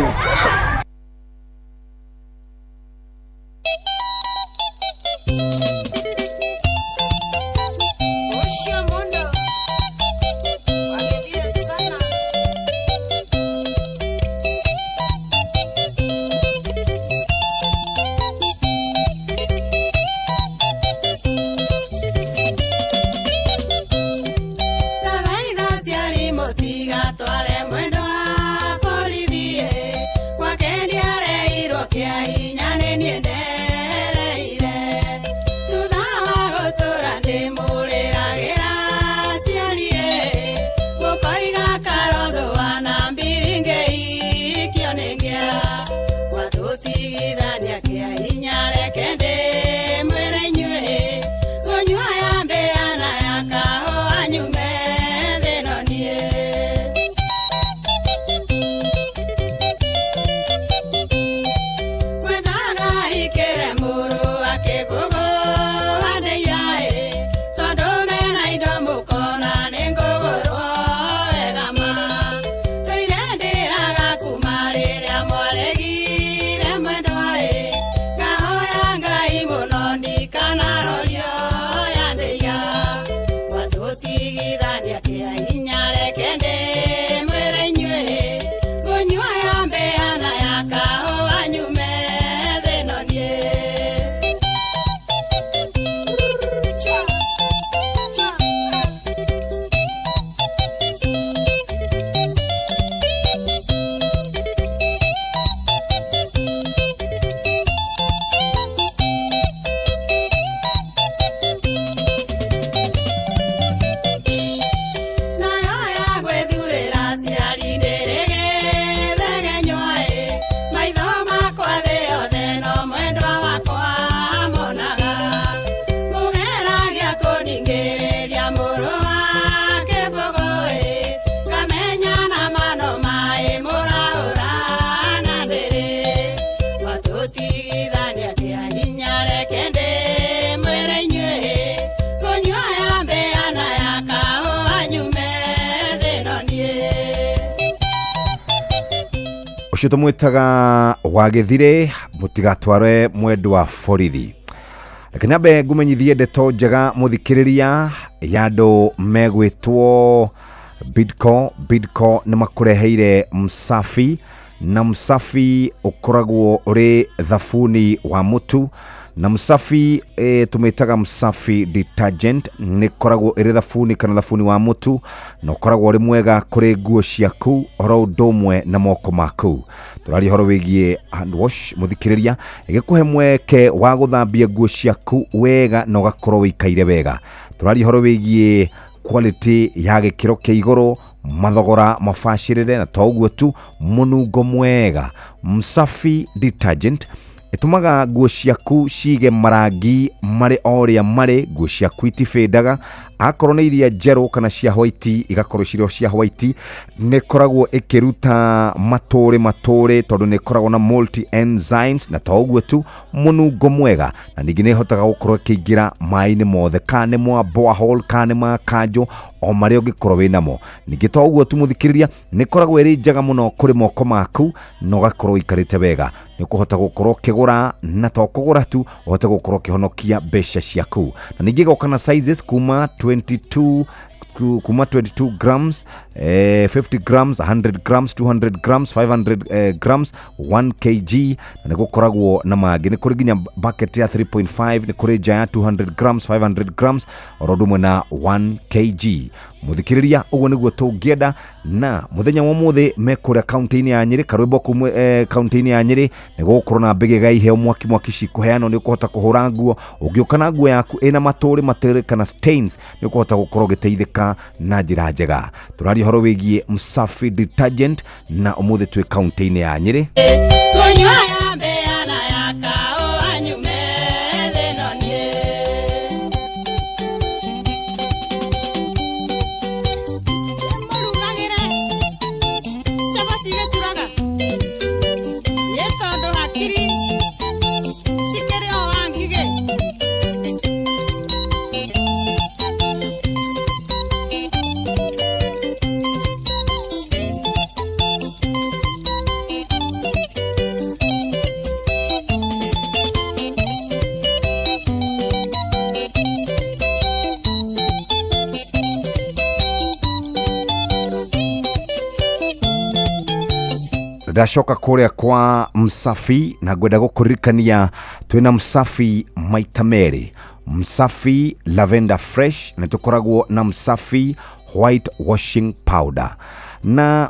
Ũcio mũndũ wagĩthiĩ sana. Taraitha ciari mũtigatware mwendwa borithi, gwake. Ũcio tũmwĩtaga Wagĩthire, mũtigatware mwendwa borithi. Reke nyambe ngũmenyithie ndeto njega mũthikĩrĩria ya andũ megwĩtwo Bidco. Bidco nĩ makũreheire Msafi, na Msafi ũkoragwo ũrĩ thabuni wa mũtu, na Msafi tũmĩtaga Msafi detergent, nĩ ĩkoragwo ĩrĩ thabuni kana thabuni wa mũtu, na ũkoragwo ũrĩ mwega kũrĩ nguo ciaku oro ũndũ ũmwe na moko maku. Tũraria ũhoro wĩgiĩ hand wash mũthikĩrĩria, ĩgĩkũhe mweke wa gũthambia nguo ciaku wega na ũgakorwo wĩikaire wega. Tũraria ũhoro wĩgiĩ quality ya gĩkĩro kĩa igũrũ, mathogora mabacĩrĩre, na to ũguo tu, mũnungo mwega. Msafi detergent ĩtũmaga nguo ciaku cige marangi marĩ o ũrĩa marĩ, nguo ciaku itibĩndaga, akorwo nĩ iria njerũ kana cia white igakorwo cirĩ o cia white. Nĩ ĩkoragwo ĩkĩruta matũrĩ matũrĩ tondũ nĩ ĩkoragwo na multi enzymes, na to ũguo tu, mũnungo mwega, na ningĩ nĩ ĩhotaga gũkorwo ĩkĩingĩra maĩ-inĩ mothe, kana nĩ ma borehole kana nĩ ma kanjũ, o marĩa ũngĩkorwo wĩ namo. Ningĩ to ũguo tu mũthikĩrĩria, nĩ ĩkoragwo ĩrĩ njega mũno kũrĩ moko maku na ũgakorwo ũikarĩte wega. Nĩ ũkũhota gũkorwo ũkĩgũra, na to kũgũra tu, ũhote gũkorwo ũkĩhonokia mbeca ciaku. Na ningĩ ĩgoka na sizes kuma 22 kuma 22 grams, 50 grams, 100 grams, 200 grams, 500 grams, 1 kg, na nĩ gũkoragwo na mangĩ. Nĩ kũrĩ nginya bucket ya 3.5, nĩ kũrĩ nja ya 200 grams, 500 grams, oro ũndũ ũmwe na 1 kg. Mũthikĩrĩria, ũguo nĩguo tũngĩenda. Na mũthenya wa ũmũthĩ me kũrĩa kaunti-inĩ ya Nyĩrĩ, karwĩmbo kumwe kaunti-inĩ ya Nyĩrĩ, nĩ gũgũkorwo na mbĩgĩga iheo mwaki mwaki cikũheanwo. Nĩ ũkũhota kũhũra nguo, ũngĩũka na nguo yaku ĩna matũrĩ matũrĩ kana stains, nĩ ũkũhota gũkorwo ũgĩteithĩka na njĩra njega. Tũraria ũhoro wĩgiĩ Msafi detergent, na ũmũthĩ twĩ kaunti-inĩ ya Nyĩrĩ. Ndacoka kũrĩa kwa Msafi na ngwenda gũkũririkania twĩna Msafi maita merĩ, Msafi lavender fresh, na tũkoragwo na Msafi white washing powder. Na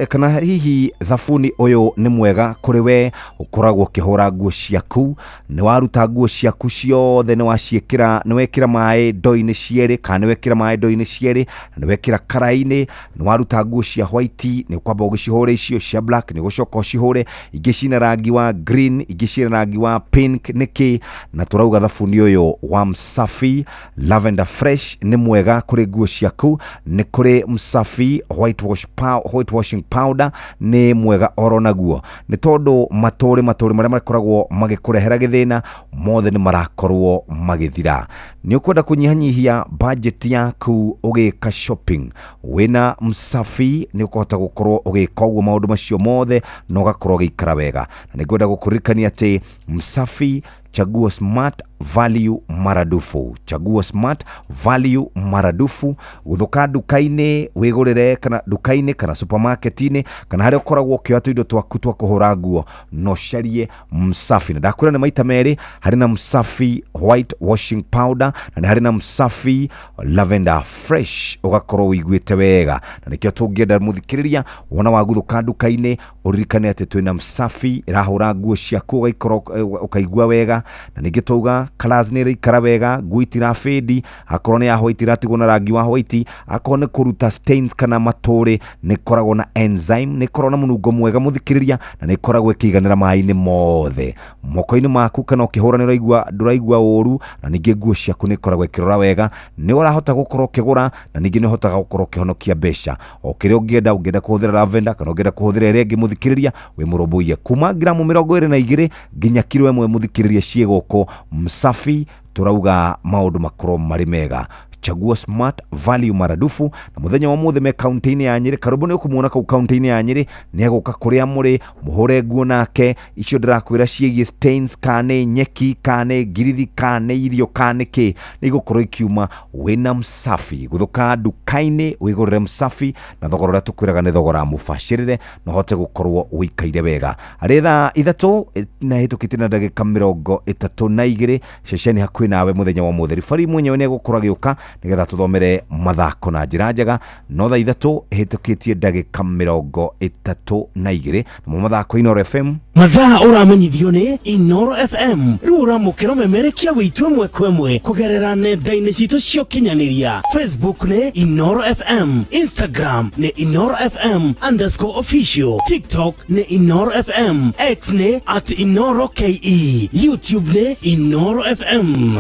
kana hihi thabuni ũyũ nĩ mwega kũrĩ we ũkoragwo ũkĩhũra nguo ciaku, nĩ waruta nguo ciaku ciothe, nĩ waciĩkĩra, nĩ wekĩra maĩ ndoo-inĩ cierĩ, kana nĩ wekĩra maĩ ndoo-inĩ cierĩ, na nĩ wekĩra karaĩ-inĩ, nĩ waruta nguo cia white, nĩ ũkwamba ũgĩcihũre icio cia black, nĩ ũgũcoka ũcihũre ingĩ cina rangi wa green, ingĩ cina rangi wa pink, nĩkĩ? Na tũrauga thabuni ũyũ wa Msafi lavender fresh nĩ mwega kũrĩ nguo ciaku. Nĩ kũrĩ Msafi white wash white washing powder, nĩ mwega oro naguo, nĩ tondũ matũrĩ matũrĩ marĩa makoragwo magĩkũrehera gĩthĩna mothe nĩ marakorwo magĩthira. Nĩ ũkwenda kũnyihanyihia budget yaku ũgĩka shopping, wĩna Msafi nĩ ũkũhota gũkorwo ũgĩka ũguo maũndũ macio mothe na ũgakorwo ũgĩikara wega. Na nĩ ngwenda gũkũririkania atĩ Msafi, chaguo smart value maradufu, chaguo smart value maradufu. Gũthũka nduka-inĩ wĩgũrĩre, kana nduka-inĩ kana supermarket-inĩ, kana harĩa ũkoragwo ũkĩoya tũindo twaku twa kũhũra nguo, no carie Msafi. Na ndakwĩra nĩ maita merĩ, harĩ na Msafi white washing powder na nĩ harĩ na Msafi lavender fresh, ũgakorwo ũiguĩte wega. Na nĩkĩo tũngĩenda mũthikĩrĩria, wona waguthũka nduka-inĩ ũririkane atĩ twĩna Msafi ĩrahũra nguo ciaku ũgaikara ũkaigua wega. Na ningĩ twauga colours nĩ ĩraikara wega, nguo itirabĩndi, akorwo nĩ ya white iratigwo na rangi wa white, akorwo nĩ kũruta stains kana matũrĩ, nĩ ĩkoragwo na enzyme, nĩ ĩkoragwo na mũnungo mwega mũthikĩrĩria, na nĩ ĩkoragwo ĩkĩiganĩra maĩ-inĩ mothe moko-inĩ maku, kana ũkĩhũra nĩ ũraigua ndũraigua ũru. Na ningĩ nguo ciaku nĩ ĩkoragwo ĩkĩrora wega, nĩ ũrahota gũkorwo ũkĩgũra, na ningĩ nĩ ũhotaga gũkorwo ũkĩhonokia mbeca o kĩrĩa ũngĩenda. Ũngĩenda kũhũthĩra lavender kana ũngĩenda kũhũthĩra ĩrĩa ĩngĩ mũthikĩrĩria, wĩ mũrũmbũiye kuma gramu 22 nginya kiro 1 mũthikĩrĩria ciĩ gũkũ Msafi. Tũrauga maũndũ makorwo marĩ mega. Chaguo smart value maradufu. Na muthenya wa muthe me kaunti-inĩ ya Nyĩrĩ, Karũmbũ nĩ ũkũmuona kau kaunti-inĩ ya Nyĩrĩ, nĩ egũka kũrĩa mũrĩ mũhũre nguo nake. Icio ndĩrakwĩra ciĩgiĩ stains, kana nĩ nyeki, kana nĩ ngirithi, kana nĩ irio, kana nĩ kĩ, nĩ igũkorwo ikiuma wĩna Msafi. Gũthũka nduka-inĩ wĩgũrĩre Msafi na thogora ũrĩa tũkwĩraga nĩ thogora mũbacĩrĩre na ũhote gũkorwo ũikaire wega. Arĩ thaa 3 na hĩtũkĩtie na ndagĩka 32, ceceni hakuhĩ nawe mũthenya wa ũmũthĩ. Ribari mwenyewe nĩ egũkorwo agĩũka nĩgetha tũthomere mathako na njĩra njega. No thaa 3 hĩtũkĩtie ndagĩka 32, namo mathako Inooro FM. Mathaa ũramenyithio nĩ Inooro FM. Rĩu ũramũkĩra ũmemerekia witũ ĩmwe kwa ĩmwe kũgerera nenda-inĩ citũ cia ũkinyanĩria. Facebook nĩ Inooro FM, Instagram nĩ Inooro FM _official, TikTok nĩ Inooro FM, X nĩ @InooroKE, YouTube nĩ Inooro FM.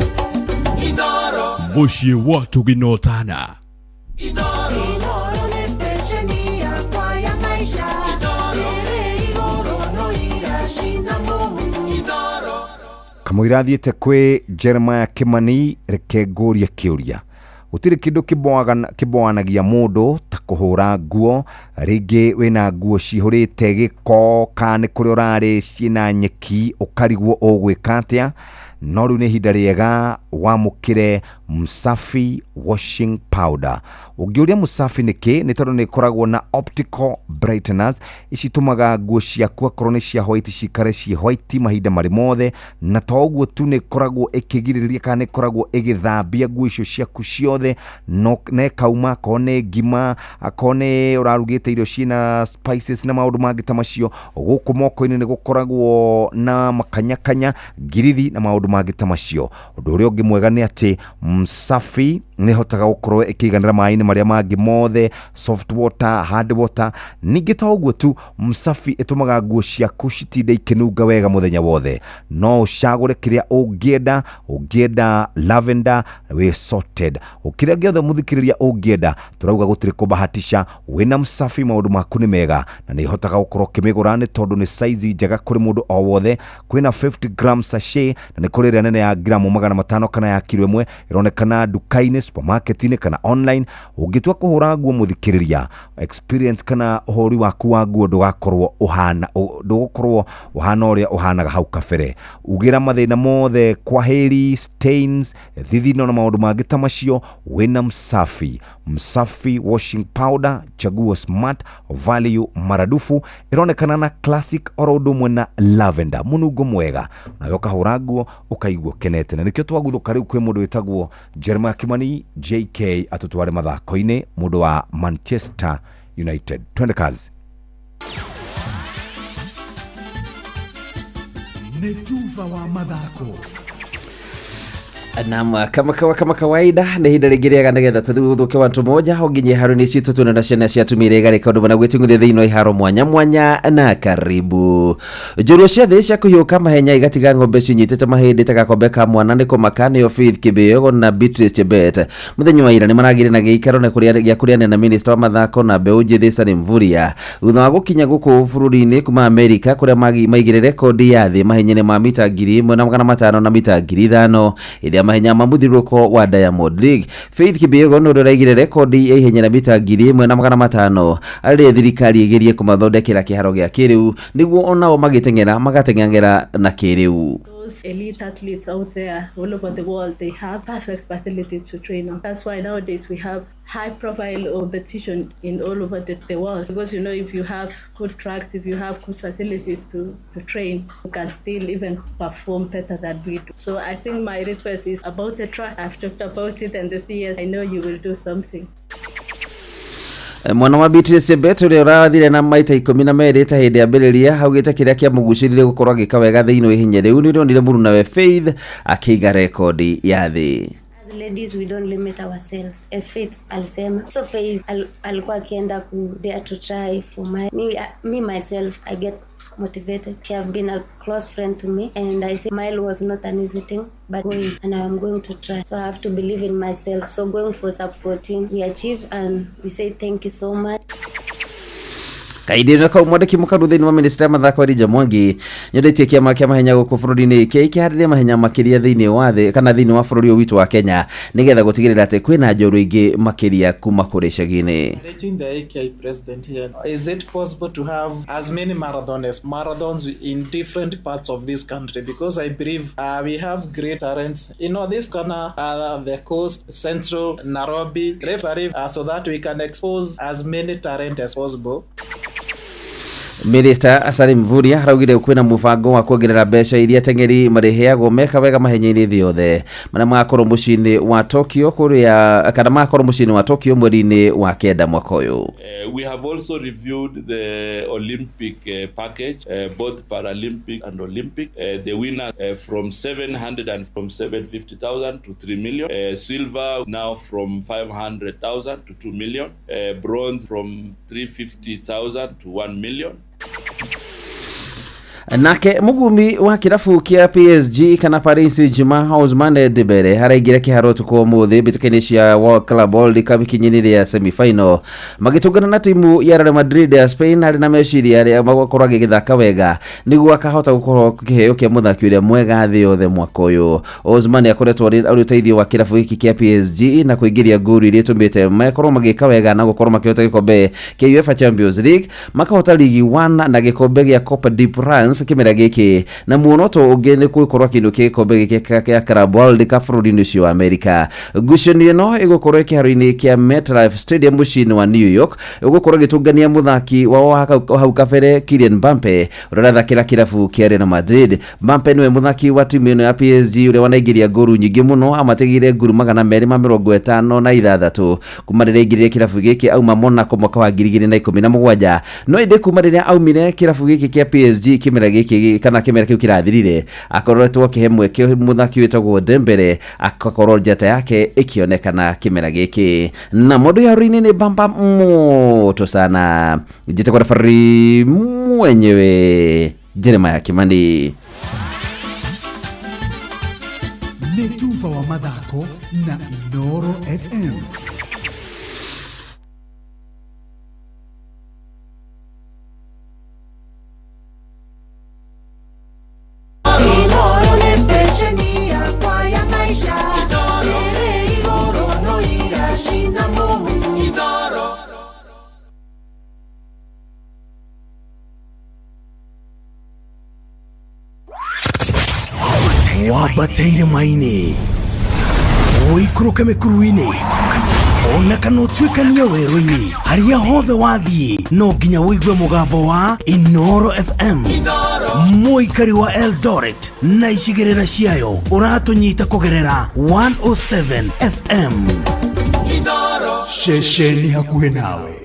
Mũciĩ wa Tũginotana. Inooro nĩ stesheni yakwa ya maisha. Ĩrĩ igũrũ no iracina mũhu. Kamũira athiĩte kwĩ Jeremiah Kimani, reke ngũrie kĩũria. Gũtirĩ kĩndũ kĩboanagia mũndũ ta kũhũra nguo. Rĩngĩ wĩna nguo cihũrĩte gĩko, kana nĩ kũrĩa ũrarĩ ciĩna nyeki, ũkarigwo ũgwĩka atĩa. No rĩu nĩ ihinda rĩega wamũkĩre Msafi washing powder. Ũngĩũria Msafi nĩkĩ, nĩ tondũ nĩ ĩkoragwo na optical brighteners. Ici itũmaga nguo ciaku akorwo nĩ cia white cikare ciĩ white mahinda marĩ mothe, na to ũguo tu nĩ ĩkoragwo ĩkĩgirĩrĩria kana nĩ ĩkoragwo ĩgĩthambia nguo icio ciaku ciothe, no na ĩkauma akorwo nĩ ngima, akorwo nĩ ũrarugĩte irio ciĩna spices na maũndũ mangĩ ta macio. Gũkũ moko-inĩ nĩ gũkoragwo na makanyakanya, ngirithi na maũndũ mangĩ ta macio. Ũndũ ũrĩa ũngĩ mwega nĩ atĩ Msafi nĩ ĩhotaga gũkorwo ĩkĩiganĩra maĩ-inĩ marĩa mangĩ mothe, soft water, hard water. Ningĩ to ũguo tu, Msafi ĩtũmaga nguo ciaku citinde ikĩnunga wega mũthenya wothe. No ũcagũre kĩrĩa ũngĩenda, ũngĩenda lavender wĩ sorted, kĩrĩa gĩothe mũthikĩrĩria ũngĩenda, tũrauga gũtirĩ kũbahatisha. Wĩna Msafi maũndũ maku nĩ mega, na nĩ ĩhotaga gũkorwo ũkĩmĩgũra nĩ tondũ nĩ size njega kũrĩ mũndũ o wothe. Kwĩna 50 gram sachet na nĩ kũrĩ ĩrĩa nene ya gramu 500 kana ya kiro 1, ĩronekana nduka-inĩ, supermarket-inĩ kana online. Ũngĩtua kũhũra nguo mũthikĩrĩria, experience kana ũhũri waku wa nguo ndũgakorwo ũhana, ndũgũkorwo ũhana ũrĩa ũhanaga hau kabere. Ugĩra mathĩna mothe, kwaheri stains, thithino na maũndũ mangĩ ta macio, wĩna Msafi. Msafi washing powder, chaguo smart value maradufu, ĩronekana na classic oro ũndũ ũmwe na lavender, mũnungo mwega, nawe ũkahũra nguo ũkaigua ũkenete. Na nĩkĩo twaguthũka rĩu kwĩ mũndũ wĩtagwo Jeremiah Kimani JK atũtware mathako-inĩ, mũndũ wa Manchester United. Twende kazi. Nĩ tuba wa mathako. Naam, kama kawaida nĩ ihinda rĩngĩ rĩega nĩgetha tũthuthuke wantu moja ũnginye haro-inĩ citũ tuone na ciana cia atumia iria igarĩka ũndũ gwĩtung'ithia thĩinĩ wa iharo mwanya mwanya na karibu. Njorua cia thĩ cia kũhiũka mahenya igatiga ng'ombe cinyitĩte mahĩndĩ ta gakombe ka mwana nĩ kũmaka nĩo Faith Kĩbĩogo na Beatrice Chebet. Mũthenya wa ira nĩ maragĩire na gĩikaro na kũrĩa gĩa kũrĩanĩra na minista wa mathako na mbeũ njĩthĩ Salim Mvurya thutha wa gũkinya gũkũ bũrũri-inĩ kuma Amerika kũrĩa maigire rekondi ya thĩ mahenya-inĩ ma mita 1500 na mita 5000 ĩrĩa mahenya ma mũthiũrũrũko wa Diamond League. Faith Kĩbĩogo nĩ ũrĩa ũraigire rekondi ya ihenya rĩa mita 1500 arĩ thirikari ĩgerie kũmathondekera kĩharo gĩa kĩrĩu nĩguo onao magĩteng'era magateng'era na kĩrĩu. Those elite athletes out there all over the world, they have perfect facilities to train on. That's why nowadays we have high profile competition in all over the world, because you know, if you have good tracks, if you have good facilities to train, you can still even perform better than we do. So I think my request is about the track. I've talked about it, and this year I know you will do something. Mwana wa Beatrice Chebet ũrĩa ũrathire na maita 12 ta hĩndĩ ambĩrĩria augĩte kĩrĩa kĩamũgucĩrĩirie gũkorwo agĩka wega thĩinĩ wa ihenya rĩu nĩ ũrĩa onire mũrunawe Faith akĩiga rekondi ya thĩ. As ladies, we don't limit ourselves. As Faith alisema. So Faith alikuwa akienda ku dare to try for my me myself, I get motivated. She have been a close friend to me, and I say mile was not an easy thing, but going, and I am going to try. So I have to believe in myself. So going for sub 14, we achieve, and we say thank you so much. Kahinda-inĩ kau mwandĩki mũkaru thĩinĩ wa ministry ya mathako Elijah Mwangi nĩendetie kĩama kĩa mahenya gũkũ bũrũri-inĩ kĩharĩrie mahenya makĩria thĩinĩ wa thĩ kana thĩinĩ wa bũrũri ũyũ witũ wa Kenya nĩgetha gũtigĩrĩra atĩ kwĩna njorua ingĩ makĩria kuma kũrĩ icagi-inĩ. Rating the AKI president here, is it possible to have as many marathons in different parts of this country? Because I believe we have great talents in all this corner, the coast, central, Nairobi, Rift Valley, so that we can expose as many talent as possible. Minister Salim Mvurya araugire kwĩna mũbango wa kuongerera mbeca iria ateng'eri marĩheagwo meka wega mahenya-inĩ thĩ yothe marĩa magakorwo mũciĩ-inĩ wa Tokyo kũrĩa kana magakorwo mũciĩ-inĩ wa Tokyo mweri-inĩ wa kenda mwaka ũyũ. We have also reviewed the Olympic package, both Paralympic and Olympic. The winner from 700 and from 750,000 to 3 million. Silver now from 500,000 to 2 million. Bronze from 350,000 to 1 million. Nake mugumi wa kirabu kia PSG kana Paris Saint-Germain Ousmane Dembele araingĩra kĩharo ũtukũ ũmũthĩ mbĩtĩka-inĩ cia World Club World Cup ikinya-inĩ rĩa semi-final magĩtũngana na timu ya Real Madrid ya Spain arĩ na meciria arĩa magũkorwo agĩgĩthaka wega nĩguo akahota gũkorwo kĩheo kĩa mũthaki ũrĩa mwega thĩ yothe mwaka ũyũ. Ousmane akoretwo arĩ ũteithio wa kĩrabu gĩkĩ kĩa PSG na kũingĩria ngolu iria itũmĩte makorwo magĩka wega na gũkorwo makĩhota gĩkombe kĩa UEFA Champions League, makahota Ligue 1 na gĩkombe gĩa Copa de France kĩmera gĩkĩ, na muoroto ũngĩ nĩ gũkorwo akĩinũkia gĩkombe gĩkĩ kĩa Club World Cup bũrũri-inĩ ũcio wa Amerika. Ngucanio ĩno ĩgũkorwo kĩharo-inĩ kĩa MetLife Stadium mũciĩ-inĩ wa New York, ĩgũkorwo ĩgĩtũngania mũthaki wao wa hau kabere Kylian Mbappe ũrĩa ũrathakĩra kĩrabu kĩa Real Madrid. Mbappe nĩwe mũthaki wa timu ĩno ya PSG ũrĩa wanaingĩria ngolu nyingĩ mũno, amatigĩire ngolu 256 kuma rĩrĩa aingĩrire kĩrabu gĩkĩ auma Monaco mwaka wa 2017. No ĩndĩ kuma rĩrĩa aumire kĩrabu gĩkĩ kĩa PSG kĩmera gĩkĩ kana kĩmera kĩu kĩrathirire, akoretwo akĩhe mweke mũthaki wĩtagwo Dembele akakorwo njata yake ĩkĩonekana kĩmera gĩkĩ. Na mũndũ ya-inĩ nĩ bamba moto sana, njĩtagwo referee mwenyewe Jeremiah Kimani. Nĩ tuba wa mathako na Inooro FM. Inooro nĩ stesheni yakwa ya maisha ĩrĩ igũrũ no iracina mũhu. Wambateire maini ũikũrũke mĩkuru-inĩ ona kana ũtuĩkanie werũ-inĩ harĩa hothe wathiĩ no nginya ũigue mũgambo wa Inooro FM. Mũikari wa Eldoret na icigĩrĩra ciayo ũratũnyita kũgerera 107 FM. Ceceni hakuhĩ nawe.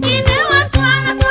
Ine watwana.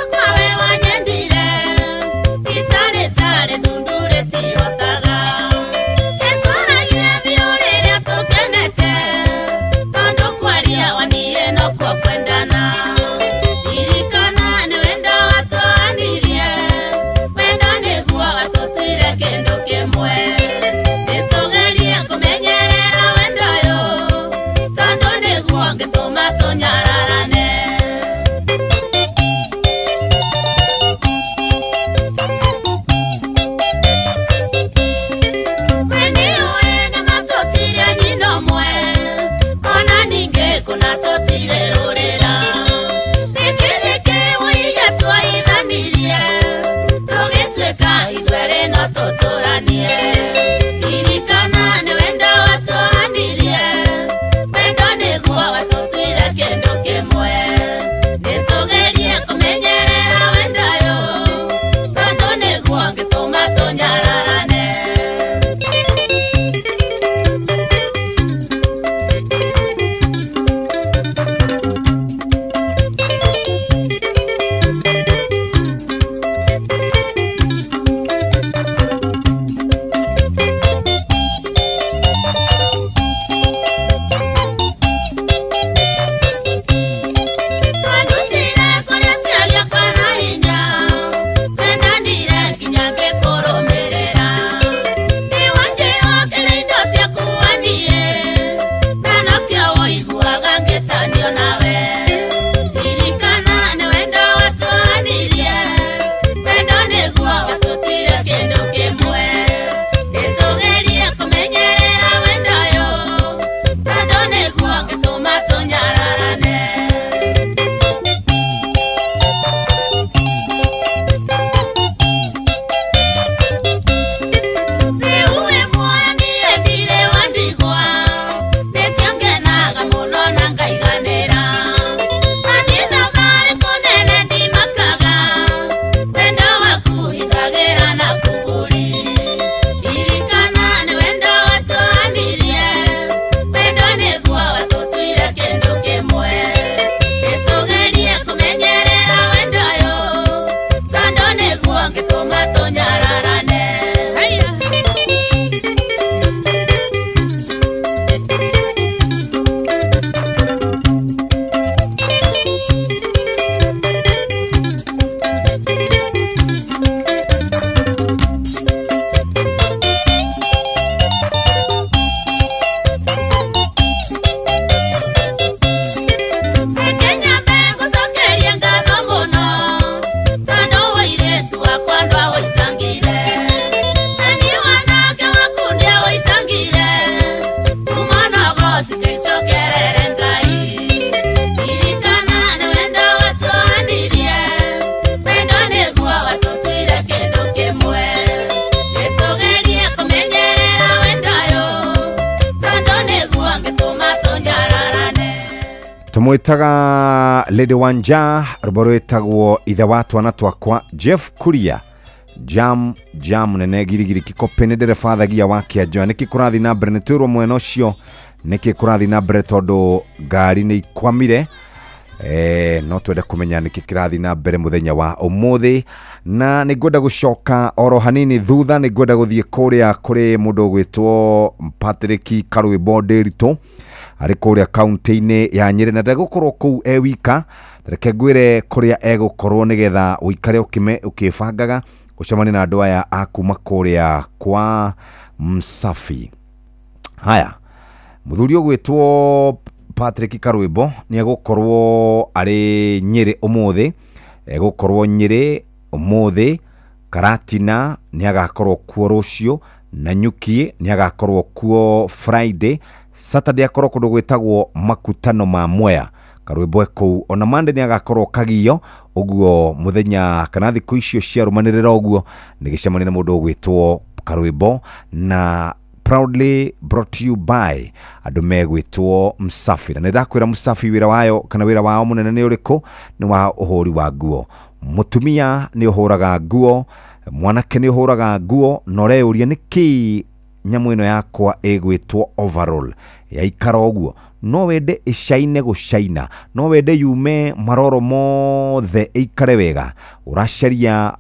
Tũmwĩtaga Lady Wanja, rwĩmbo rwĩtagwo ithe wa twana twakwa. Jeff Kuria jam jam nene girigiri kikope nĩ ndereba thagia wa kĩanjoya. Nĩkĩ kũrathiĩ na mbere? Nĩ twĩrwo mwena ũcio nĩkĩ kũrathiĩ na mbere tondũ ngari nĩ ikwamire. No twende kũmenya nĩkĩ kĩrathiĩ na mbere mũthenya wa ũmũthĩ, na nĩ ngwenda gũcoka oro hanini thutha. Nĩ ngwenda gũthiĩ kũrĩa kũrĩ mũndũ ũgwĩtwo Patrick Karwĩmbo Ndĩritũ arĩ kũrĩa kaunti-inĩ ya Nyĩrĩ, na ndegũkorwo kũu e wika. Reke ngwĩre kũrĩa egũkorwo nĩgetha ũikare ũkĩbangaga ũcemanie na andũ aya a kuma kũrĩa kwa Msafi. Haya, mũthuri ũgwĩtwo Patrick Karwĩmbo nĩ egũkorwo arĩ Nyĩrĩ ũmũthĩ, egũkorwo Nyĩrĩ ũmũthĩ. Karatina nĩ agakorwo kuo rũciũ, na Nyuki nĩ agakorwo kuo Friday. Saturday akorwo kũndũ gwĩtagwo Makutano ma Mwea, Karwĩmbo e kũu. Ona Monday nĩ agakorwo Kagio. Ũguo mũthenya kana thikũ icio ciarũmanĩrĩra ũguo nĩ gĩcemania na mũndũ ũgwĩtwo Karwĩmbo, na proudly brought to you by andũ megwĩtwo Msafi. Na nĩ ndakwĩra Msafi wĩra wayo kana wĩra wao mũnene nĩ ũrĩkũ? Nĩ wa ũhũri wa nguo. Mũtumia nĩ ũhũraga nguo, mwanake nĩ ũhũraga nguo, na ũreyũria nĩkĩ nyamũ ĩno yakwa ĩgwĩtwo overall yaikara ũguo. No wende ĩcaine gũcaina, no wende yume maroro mothe ĩikare wega. Ũracaria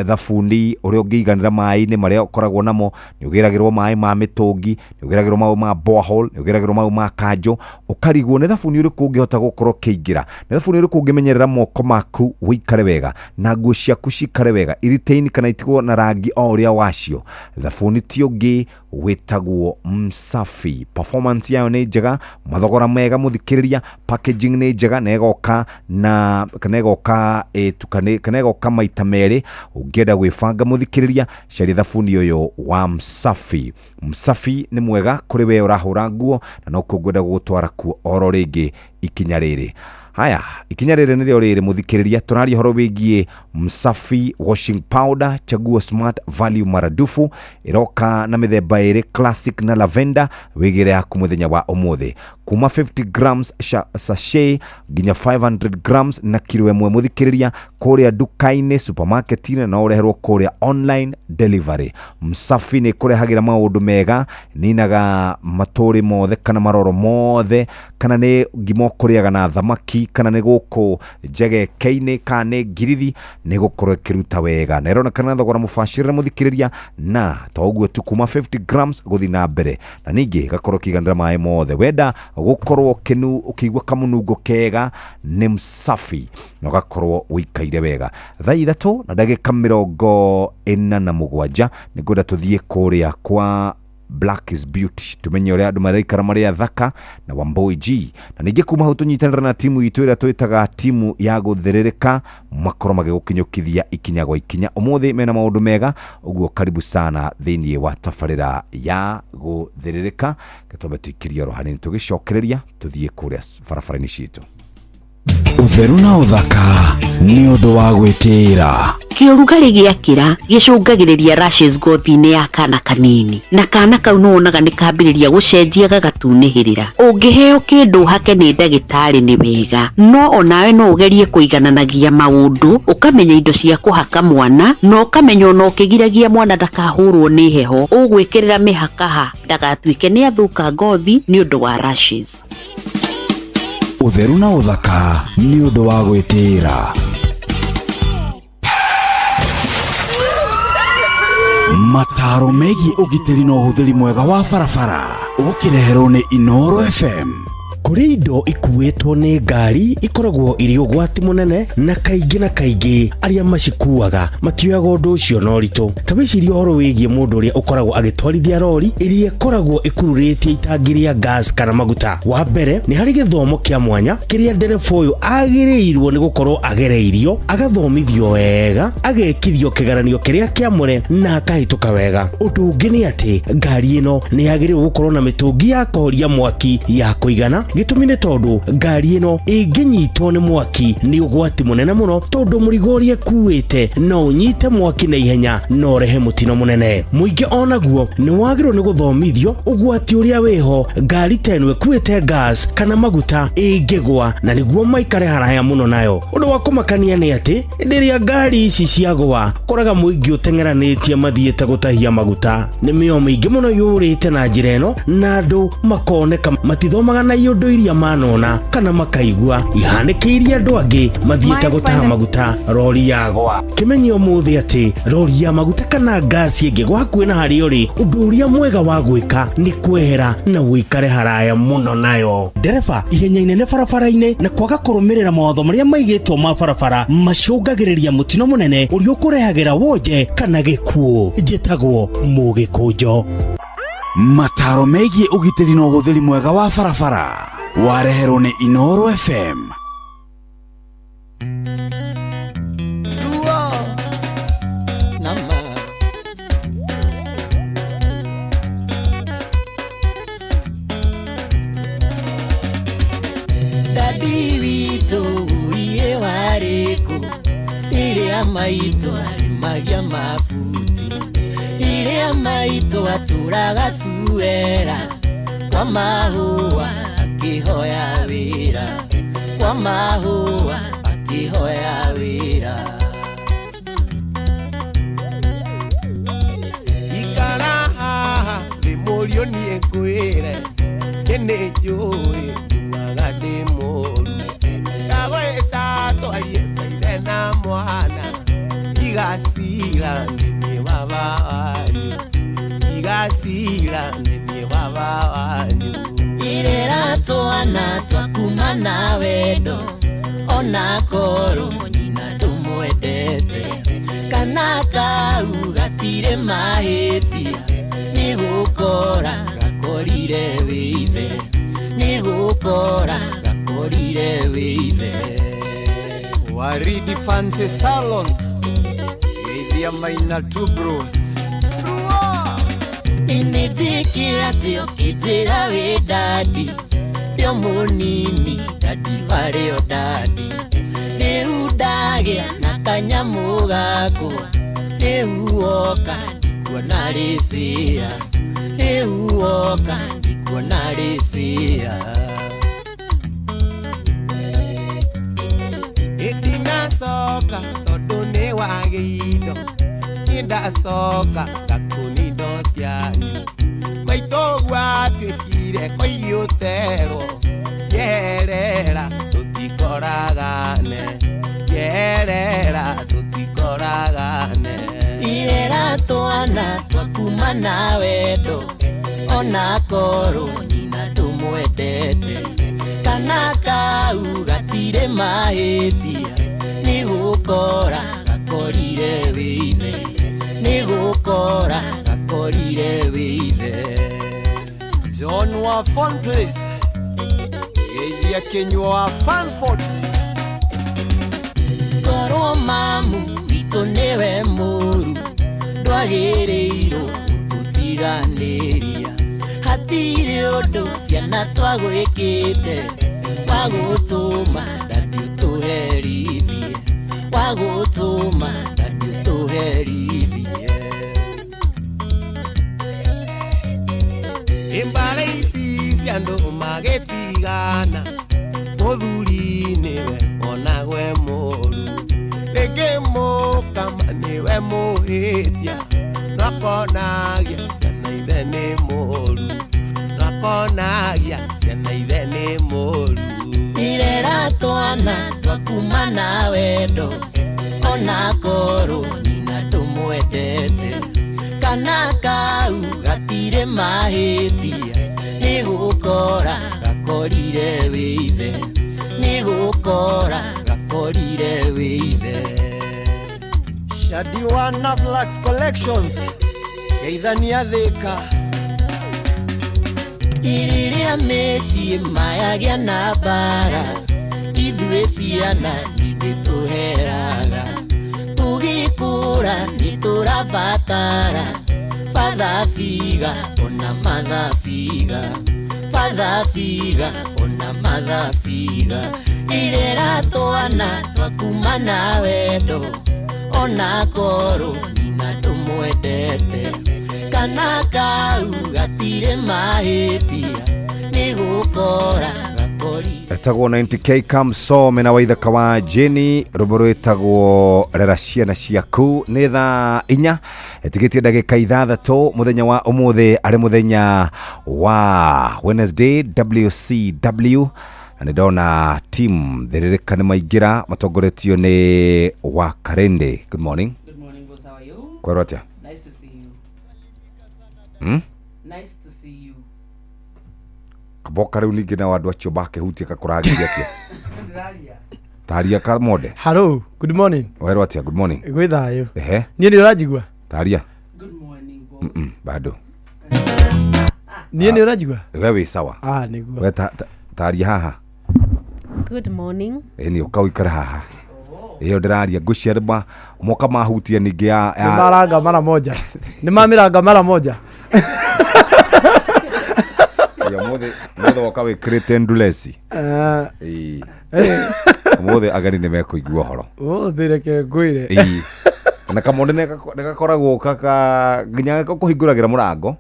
thabuni ũrĩa ũngĩiganĩra maĩ-inĩ marĩa ũkoragwo namo. Nĩ ũgĩragĩrwo maĩ ma mĩtũngi, nĩ ũgĩragĩrwo mau ma borehole, nĩ ũgĩragĩrwo mau ma kanjũ, ũkarigwo nĩ thabuni ũrĩkũ ũngĩhota gũkorwo ũkĩingĩra, nĩ thabuni ũrĩkũ ũngĩmenyerera moko maku ũikare wega na nguo ciaku cikare wega, iretain kana itigwo na rangi o ũrĩa wacio. Thabuni ti ũngĩ wĩtagwo Msafi. Performance yayo nĩ njega, mathogora mega mũthikĩrĩria, packaging nĩ njega, na ĩgoka na kana ĩgoka ĩtukane kana ĩgoka maita merĩ. Ũngĩenda gwĩbanga mũthikĩrĩria, caria thabuni ũyũ wa Msafi. Msafi nĩ mwega kũrĩ we ũrahũra nguo, na nokuo ngwenda gũgũtwara kuo oro rĩngĩ ikinya rĩrĩ. Haya, ikinya rĩrĩ nĩrĩo rĩrĩ mũthikĩrĩria, tũraria ũhoro wĩgiĩ Msafi washing powder, chaguo smart value maradufu. Ĩroka na mĩthemba ĩrĩ, classic na lavender. Wĩgĩre yaku mũthenya wa ũmũthĩ kuma 50 grams sachet nginya 500 grams na kiro ĩmwe mũthikĩrĩria, kũrĩa nduka-inĩ, supermarket-inĩ, no ũreherwo kũrĩa online delivery. Msafi nĩ kũrehagĩra maũndũ mega, ninaga matũrĩ mothe kana maroro mothe, kana nĩ ngima ũkũrĩaga na thamaki, kana nĩ gũkũ njegeke-inĩ, kana nĩ ngirithi, nĩ gũkorwo ĩkĩruta wega na ĩronekana na thogora mũbacĩrĩre mũthikĩrĩria. Na to ũguo tu, kuma 50 grams gũthiĩ na mbere, na ningĩ gakorwo kĩiganĩra maĩ mothe. Wenda gũkorwo ũkĩnu ũkĩigua kamũnungo kega nĩ Msafi, na ũgakorwo ũikaire wega. Thaa 3:47 nĩ ngwenda tũthiĩ kũrĩa kwa Black is Beauty, tumenye ũrĩa andũ maraikara marĩ athaka na Wambui G, na ningĩ kuma hau tũnyitanĩra na timu itũ ĩrĩa twĩtaga timu ya gũthĩrĩrĩka, makorwo magĩgũkinyũkithia ikinya gwa ikinya. Ũmũthĩ mena maũndũ mega ũguo, karibu sana thĩinĩ wa tabarĩra ya gũthĩrĩrĩka. Twambe tũikĩrie oro hanini, tũgĩcokereria tũthiĩ kũrĩa barabara-inĩ citũ. Ũtheru na ũthaka nĩ ũndũ wa gwĩtĩĩra. Kĩũrugarĩ gĩakĩra gĩcũngagĩrĩria rashes ngothi-inĩ ya kana kanini, na kana kau nĩwonaga nĩ kambĩrĩria gũcenjia gagatunĩhĩrĩra. Ũngĩheo kĩndũ ũhake nĩ ndagĩtarĩ nĩ wega, no onawe no ũgerie kũigananagia maũndũ, ũkamenya indo cia kũhaka mwana, na ũkamenya ona ũkĩgiragia mwana ndakahũrwo nĩ heho ũgwĩkĩrĩra mĩhaka ha ndagatuĩke nĩ athũka ngothi nĩ ũndũ wa rashes. Ũtheru na ũthaka nĩ ũndũ wa gwĩtĩĩra. Mataro megiĩ ũgitĩri na ũhũthĩri mwega wa barabara ũkĩreherwo nĩ Inooro FM. Kũrĩ indo ikuĩtwo nĩ ngari ikoragwo irĩ ũgwati mũnene, na kaingĩ na kaingĩ arĩa macikuaga matioyaga ũndũ ũcio na ũritũ. Ta wĩcirie ũhoro wĩgiĩ mũndũ ũrĩa ũkoragwo agĩtwarithia rori ĩrĩa ĩkoragwo ĩkururĩtie itangi rĩa gas kana maguta. Wa mbere, nĩ harĩ gĩthomo kĩa mwanya kĩrĩa ndereba ũyũ agĩrĩirwo nĩ gũkorwo agereirio, agathomithio wega, agekithio kĩgeranio kĩrĩa kĩamũre na akahĩtũka wega. Ũndũ ũngĩ nĩ atĩ ngari ĩno nĩ yagĩrĩirwo gũkorwo na mĩtũngi ya kũhoria mwaki ya kũigana. Gĩtũmi nĩ tondũ ngari ĩno ĩngĩnyitwo nĩ mwaki nĩ ũgwati mũnene mũno, tondũ mũrigo ũrĩa ĩkuĩte no ũnyite mwaki na ihenya na ũrehe mũtino mũnene. Mũingĩ onaguo nĩ wagĩrĩirwo nĩ gũthomithio ũgwati ũrĩa wĩho ngari ta ĩno ĩkuĩte gas kana maguta ĩngĩgwa, na nĩguo maikare haraya mũno nayo. Ũndũ wa kũmakania nĩ atĩ hĩndĩ ĩrĩa ngari ici ciagwa, koraga mũingĩ ũteng'eranĩtie mathiĩte gũtahia maguta. Nĩ mĩoyo mĩingĩ mũno yũrĩte na njĩra ĩno, na andũ makoneka matithomaga na iũndũ iria manona kana makaigua ihanĩkĩirie andũ angĩ mathiĩte gũtaha maguta rori yagwa. Kĩmenye ũmũthĩ atĩ rori ya maguta kana ngasi ĩngĩgwa hakuhĩ na harĩa ũrĩ, ũndũ ũrĩa mwega wa gwĩka nĩ kwehera na ũikare haraya mũno nayo. Ndereba ihenya inene barabara-inĩ na kwaga kũrũmĩrĩra mawatho marĩa maigĩtwo ma barabara macũngagĩrĩria mũtino mũnene ũrĩa ũkũrehagĩra wonje kana gĩkuũ. Njĩtagwo Mũgĩkũnjo. Mataro megiĩ ũgitĩri na ũhũthĩri mwega wa barabara wareherwo nĩ Inooro FM. Dadi witũ iye warĩkũ rĩrĩa maitũ arĩmagia mabuti, rĩrĩa maitũ atũraga cuera kwa mahũa akĩhoya wĩra, kwa mahũa akĩhoya wĩra. Ikara haha ndĩ mũriũ niĩ ngwĩre, niĩ nĩ njũĩ nguaga ndĩ mũru, ndagwĩta twarie ta ithe na mwana, igacira nĩ niĩ baba wanyu, igacira nĩ niĩ baba wanyu. Irera twana twakuma na wendo, onakorwo nyina ndũmwendete, kana kau gatirĩ mahĩtia, nĩ gũkora gakorire wĩ ithe, nĩ gũkora gakorire wĩ ithe. Waridi Fancy Salon, geithia Maina Two Bros. Inĩnjĩkĩra atĩ ũkĩnjĩra wĩ dadi, ndĩ o mũnini dadi warĩ o dadi, rĩu ndagĩa na kanyamũ gakwa, rĩu woka ndikuona rĩ bĩa, rĩu woka ndikuona rĩ bĩa. Ndinacoka tondũ nĩ wagĩindo, nindacoka ngakũnia indo cianyu, maitũ ũguo atuĩkire koiyũterwo, njeherera tũtikoragane, njeherera tũtikoragane. Irera twana twakuma na wendo, onakorwo nyina ndũmwendete, kana kau gatirĩ mahĩtia, nĩ gũkora gakorire wĩ ithe, nĩ gũkora gakorire wĩ ithe. John wa Fun Place, geithia Kĩnyua wa Fanford. Korwo mamu witũ nĩwe mũru, ndwagĩrĩirwo gũtũtiganĩria, hatirĩ ũndũ ciana twagwĩkĩte wa gũtũma dadi ũtũherithie, wa gũtũma dadi ũtũherithie. Imbare ici cia andũ magĩtigana, mũthuri nĩwe onagwe mũru, rĩngĩ mũkama nĩwe mũhĩtia, no akonagia ciana ithe nĩ mũru, no akonagia ciana ithe nĩ mũru. Irera twana twakuma na wendo, onakorwo nyina ndũmwendete, kana kau gatirĩ mahĩtia, nĩ gũkora gakorire wĩ ithe, nĩ gũkora gakorire wĩ ithe. Shadi wa Navlax Collections, geithania Thĩka. Rĩrĩa mĩciĩ mayagĩa na mbara, ithuĩ ciana ithuĩ tũheraga, tũgĩkũra nĩ tũrabatara father figure ona mother figure, Mathabiga ona mathabiga irera twana twakuma na wendo ona korwo nina ndũmwendete kana kau gatirĩ mahĩtia nĩgũkora gakori. Etagwo 90K Kamsome na waithaka wa Jeni rwĩmbo rwĩtagwo rera ciana ciaku. Nĩ thaa 4 ĩtigĩtie ndagĩka 6 mũthenya wa ũmũthĩ arĩ mũthenya wa Wednesday WCW, na nĩ ndona team thĩrĩrĩka nĩ maingĩra matongoretio nĩ wa Karende. Good morning. Good morning, boss. How are you? Kwĩrwo atĩa? Nice to see you. Nice to see you. Kaboka rĩu ningĩ nao andũ acio bakĩhutia kakũragĩria atĩa? Taria Kamode. Hello, good morning. Werwo atĩa? Good morning. Gwĩ thayũ. Ehe. Niĩ nĩ ũranjigua? Taria. Good morning, boss. Bado. Niĩ nĩ ũranjigua? We wĩ sawa. Ah, nĩguo. We taria haha. Good morning. Ĩni ũka ũikare haha. Ĩyo ndĩraria ngũcia nĩ moka mahutia ningĩ ya Nĩ maranga mara moja. Nĩ mamĩranga mara moja. Ya mũthĩ woka wĩkĩrĩte nduleci. Ĩĩ. Ũmũthĩ ageni nĩ mekũigua ũhoro. Ũmũthĩ reke ngwĩre. Ĩĩ. Na Kamonde nĩ gakoragwo kaka nginya gakũhingũragĩra mũrango.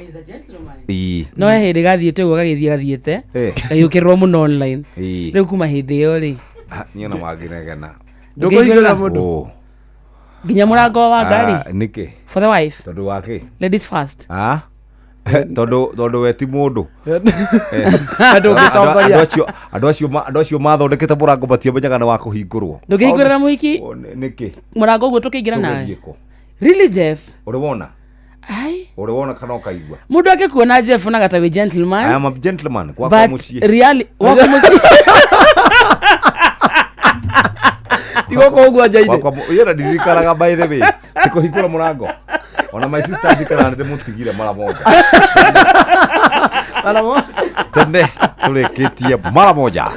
Is a gentleman. Ĩĩ. No he hĩndĩ gathiĩte ũguo gagĩthiĩ gathiĩte gagĩũkĩrĩrwo mũno online. Ĩĩ. Rĩu kuma hĩndĩ ĩyo rĩ Niĩ ona mangĩnegena. Ndũkũhingũrĩra mũndũ. Nginya mũrango wa ngari. Nĩkĩ? For the wife. Tondũ wa kĩ? Ladies first. Ah. Tondũ we ti mũndũ. Andũ acio mathondekete mũrango matiamenyaga nĩ wa kũhingũrwo. Ndũngĩhingũrĩra mũhiki? Nĩkĩ? Mũrango ũguo tũkĩingĩra nawe. Really, Jeff? Ũrĩ wona? Ai. Ũrĩ wona kana ũkaigua? Mũndũ angĩkuona Jeff onaga ta wĩ gentleman. I am a gentleman gwakwa mũciĩ. Really, gwakwa mũciĩ. Ti gwakwa ũguo nja-inĩ. Gwakwa yena ndirikanaga by the way. Ti kũhingũra mũrango. Ona my sister njikaraga ndĩmũtigire mara moja. Mara moja. Tene tũrĩkĩtie mara moja.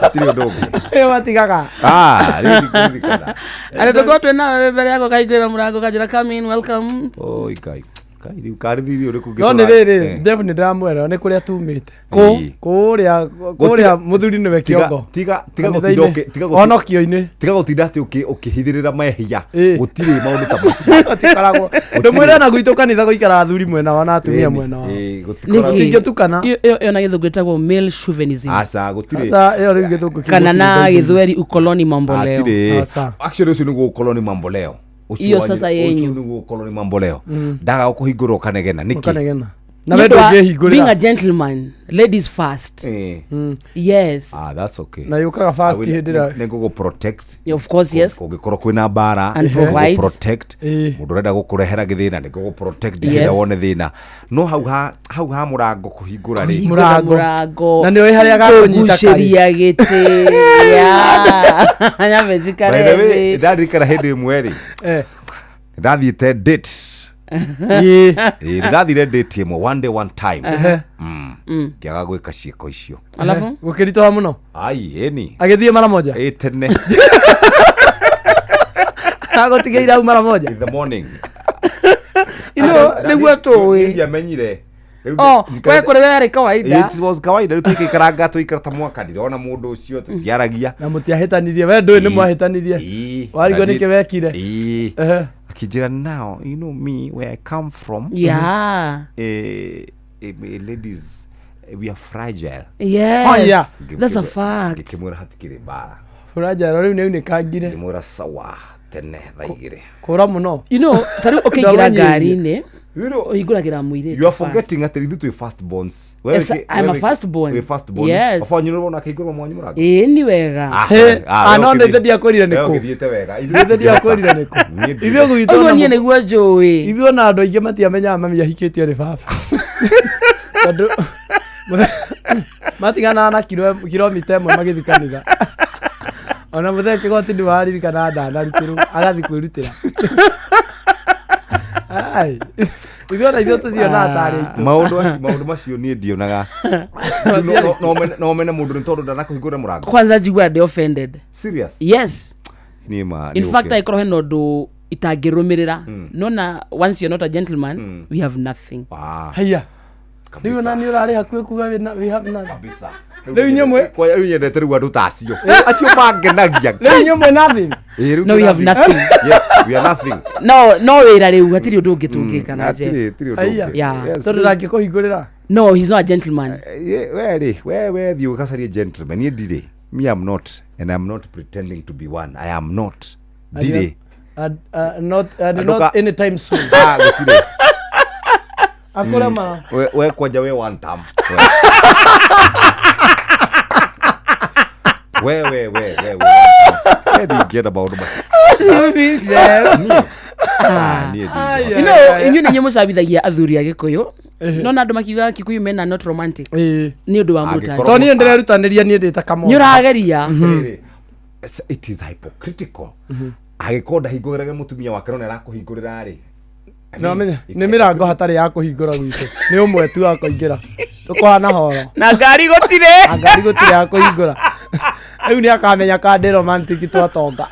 Hatirĩ ũndũ ũngĩ. Ĩyo matigaga. Ah, rĩu ndikũririkana. Andũ tũkorwo twĩ nawe mbere yakwa kahingũrĩra mũrango kanjĩra come in, welcome. Oi Ngai. Kai rĩu karĩ thiri ũrĩkũ No nĩ rĩrĩ, Jeff nĩ ndĩramwĩra nĩ kũrĩa tumĩte. Kũ? Kũrĩa mũthuri nĩwe kĩongo. Tiga tiga Honokio-inĩ. Tiga gũtinda atĩ ũkĩhithĩrĩra mehia. Gũtirĩ maũndũ ta macio. Gũtikoragwo. Ndũmwĩre na gwitũ kanitha gũikara athuri mwena wao na atumia mwena wao. Gũtingĩtukana. Ĩyo na gĩthũngũ ĩtagwo male chauvinism. Aca gũtirĩ. Aca ĩyo rĩu gĩthũngũ Kana na gĩthweri ukoloni mamboleo. Hatirĩ. Actually ũcio nĩguo ukoloni mamboleo. Iyo sasa yenyu. Ũcio nĩguo ukoloni mamboleo. Ndaga gũkũhingũrwo ũkanegena nĩkĩ? Ũkanegena. Na we ndũngĩhingũrĩra. Being a gentleman, ladies first. Yes. Ah, that's okay. Na yũkaga fast hĩndĩ ĩrĩa nĩ ngũgũ protect. Of course, yes. Kũngĩkorwo kwĩna mbara, And provide. protect. Mũndũ ũrenda gũkũrehera gĩthĩna nĩ ngũgũ protect nginya wone thĩna. No hau ha mũrango kũhingũra rĩ. Mũrango. Na nĩ ũĩ harĩa gakũnyita karĩ. Kũgucĩria gĩtĩ. Yeah. Nyambe njikare By the way, thĩ. ndarikana hĩndĩ ĩmwe rĩ. Ndathiĩte date. Ĩĩ, ndathire date ĩmwe one day one time. Ngĩaga gwĩka ciĩko icio. Alafu? Gũkĩritũha mũno. Ai, ĩni. Agĩthiĩ mara moja. Ĩ tene. Agũtigĩire hau mara moja. In the morning. You know, nĩguo tũĩ. Ndiamenyire. Oh, we kũrĩ we yarĩ kawaida. It was kawaida. Rĩu tũgĩikaranga tũikara ta mwaka ndirona mũndũ ũcio tũtiaragia. Na mũtiahĩtanirie. We ndũĩ nĩ mwahĩtanirie. Warigwo nĩkĩ wekire. Ĩĩ. Akĩnjĩra now, you know me where I come from. Yeah. Ladies, we are fragile. Yes. Oh, yeah. That's a fact. Ngĩkĩmwĩra hatikĩrĩ mbara. Fragile rĩu nĩ unĩkangire. Ngĩmwĩra sawa tene thaa igĩrĩ. Kũra mũno. You know, ta rĩu ũkĩingĩra ngari-inĩ ũhingũragĩra mũirĩtu. You are forgetting atĩ ithuĩ twĩ first borns. Yes, I'm a first born. Wĩ first born. Yes. Baba wanyu nĩwona akĩhingũrwo mwanyu mũrango? Ĩĩ nĩ wega. Ah, no nĩ ithe ndiakwĩrire nĩ kũ. Ũgĩthiĩte wega. Ithe ndiakwĩrire nĩ kũ. Ithuĩ gwitũ Ũguo niĩ nĩguo njũĩ. Ithuĩ ona andũ aingĩ matiamenyaga mami ahikĩtio nĩ baba. Tondũ matiganaga na kilomita ĩmwe magĩthiĩ kanitha. Ona mũthee kĩgoti nĩ waririkana ndanarutĩrwo agathiĩ kwĩrutĩra. Ai. Ithuĩ ona ithuĩ tũtionaga tarĩ aitũ. Maũndũ macio niĩ ndionaga. No mene mũndũ nĩ tondũ ndanakũhingũrĩra mũrango. Kwanza njiguaga ndĩ offended. Serious? Yes. Niĩ ma In fact, angĩkorwo hena ũndũ itangĩrũmĩrĩra. Nona once you're not a gentleman, we have nothing. Haiya. Rĩu ona nĩ ũrarĩ hakuhĩ kuga we have nothing. Kabisa. Rĩu inyuĩ mwe Kwa rĩu nyendete rĩu andũ ta acio. Acio mangenagia. Rĩu inyuĩ mwe nothing. Ĩĩ, rĩu No, we have nothing. Yes, we are nothing. No wĩra rĩu hatirĩ ũndũ ũngĩ tũngĩka na Jeff. Hatirĩ ũndũ Aya. ũngĩ. Yeah. Yes, Tondũ rĩu- ndangĩkũhingũrĩra. No, he's not a gentleman. We rĩ, we thiĩ ũgacarie gentleman. Niĩ ndirĩ. Me am not and I'm not pretending to be one. I am not. Ndirĩ. And, not, and Andũ not anytime soon. Ah, gũtirĩ. Akũre ma. We kwanja we one term. We we we we we. We ndingĩenda maũndũ macio. Niĩ. Ah, niĩ ndingĩhota. You know, inyuĩ nĩ inyuĩ mũcabithagia athuri a gĩkũyũ. No na andũ makiugaga Kikuyu mena not romantic. Nĩ ũndũ wa mũtari. To niĩ ndĩrerutanĩria niĩ ndĩ ta kamwana. Nĩ ũrageria. Rĩrĩ, it is hypocritical. Angĩkorwo ndahingũrĩraga mũtumia wake no nĩ arakũhingũrĩra rĩ. No menya nĩ mĩrango hatarĩ ya kũhingũra gwitũ. Nĩ ũmwe tu wa kũingĩra. Tũkũhana horo. Na ngari gũtirĩ. Na ngari gũtirĩ ya kũhingũra. Rĩu nĩ akamenya ka ndĩ romantic twatonga.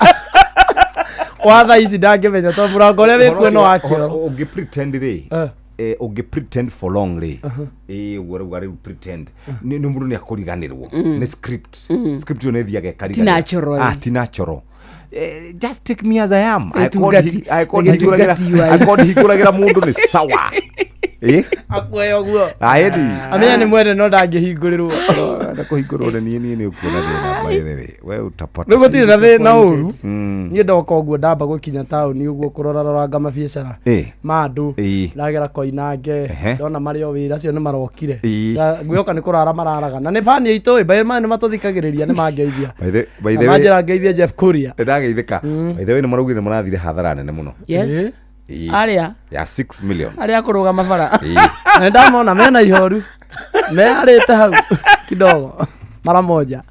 Wa thaa ici ndangĩmenya tondũ mũrango ũrĩa wĩ kuo no wa kĩoro. Ũngĩ pretend rĩ, ũngĩ pretend for long rĩ, ĩĩ ũguo rauga rĩu pretend nĩ mũndũ nĩ akũriganĩrwo. Nĩ script. Script ĩyo nĩ ĩthiaga ĩkariganĩrwo. Ti natural. Ah, ti natural. Just take me as I am. Gĩtungati- Angĩkorwo ndihingũragĩra gĩtungati wa- angĩkorwo ndihingũragĩra mũndũ nĩ sawa. Ĩ? Akuoya ũguo. Aĩni. Amenya nĩ mwene no ndangĩhingũrĩrwo. Enda kũhingũrwo nĩ niĩ nĩ ũkuona thĩna by the way. We utapata. Rĩu gũtirĩ na thĩna ũru. Niĩ ndoka ũguo ndamba gũkinya taũni ũguo kũroraroranga mabiacara ma andũ. Ndagera Koinange ndona marĩ o wĩra acio nĩ marokire. Ngwĩhoka nĩ kũrara mararaga na nĩ bani itũ ĩ by nĩ matũthikagĩrĩria nĩ mangeithia. By the by Na the way manjĩra ngeithie Jeff Kuria. Nĩndageithĩka. By the way nĩ maraugire nĩ marathire hathara nene mũno. Yes. Ĩĩ. Arĩa? Ya 6 million. Arĩa kũrũgama bara. Ĩĩ. Na ndamona mena ihoru. Mearĩte hau kidogo mara moja.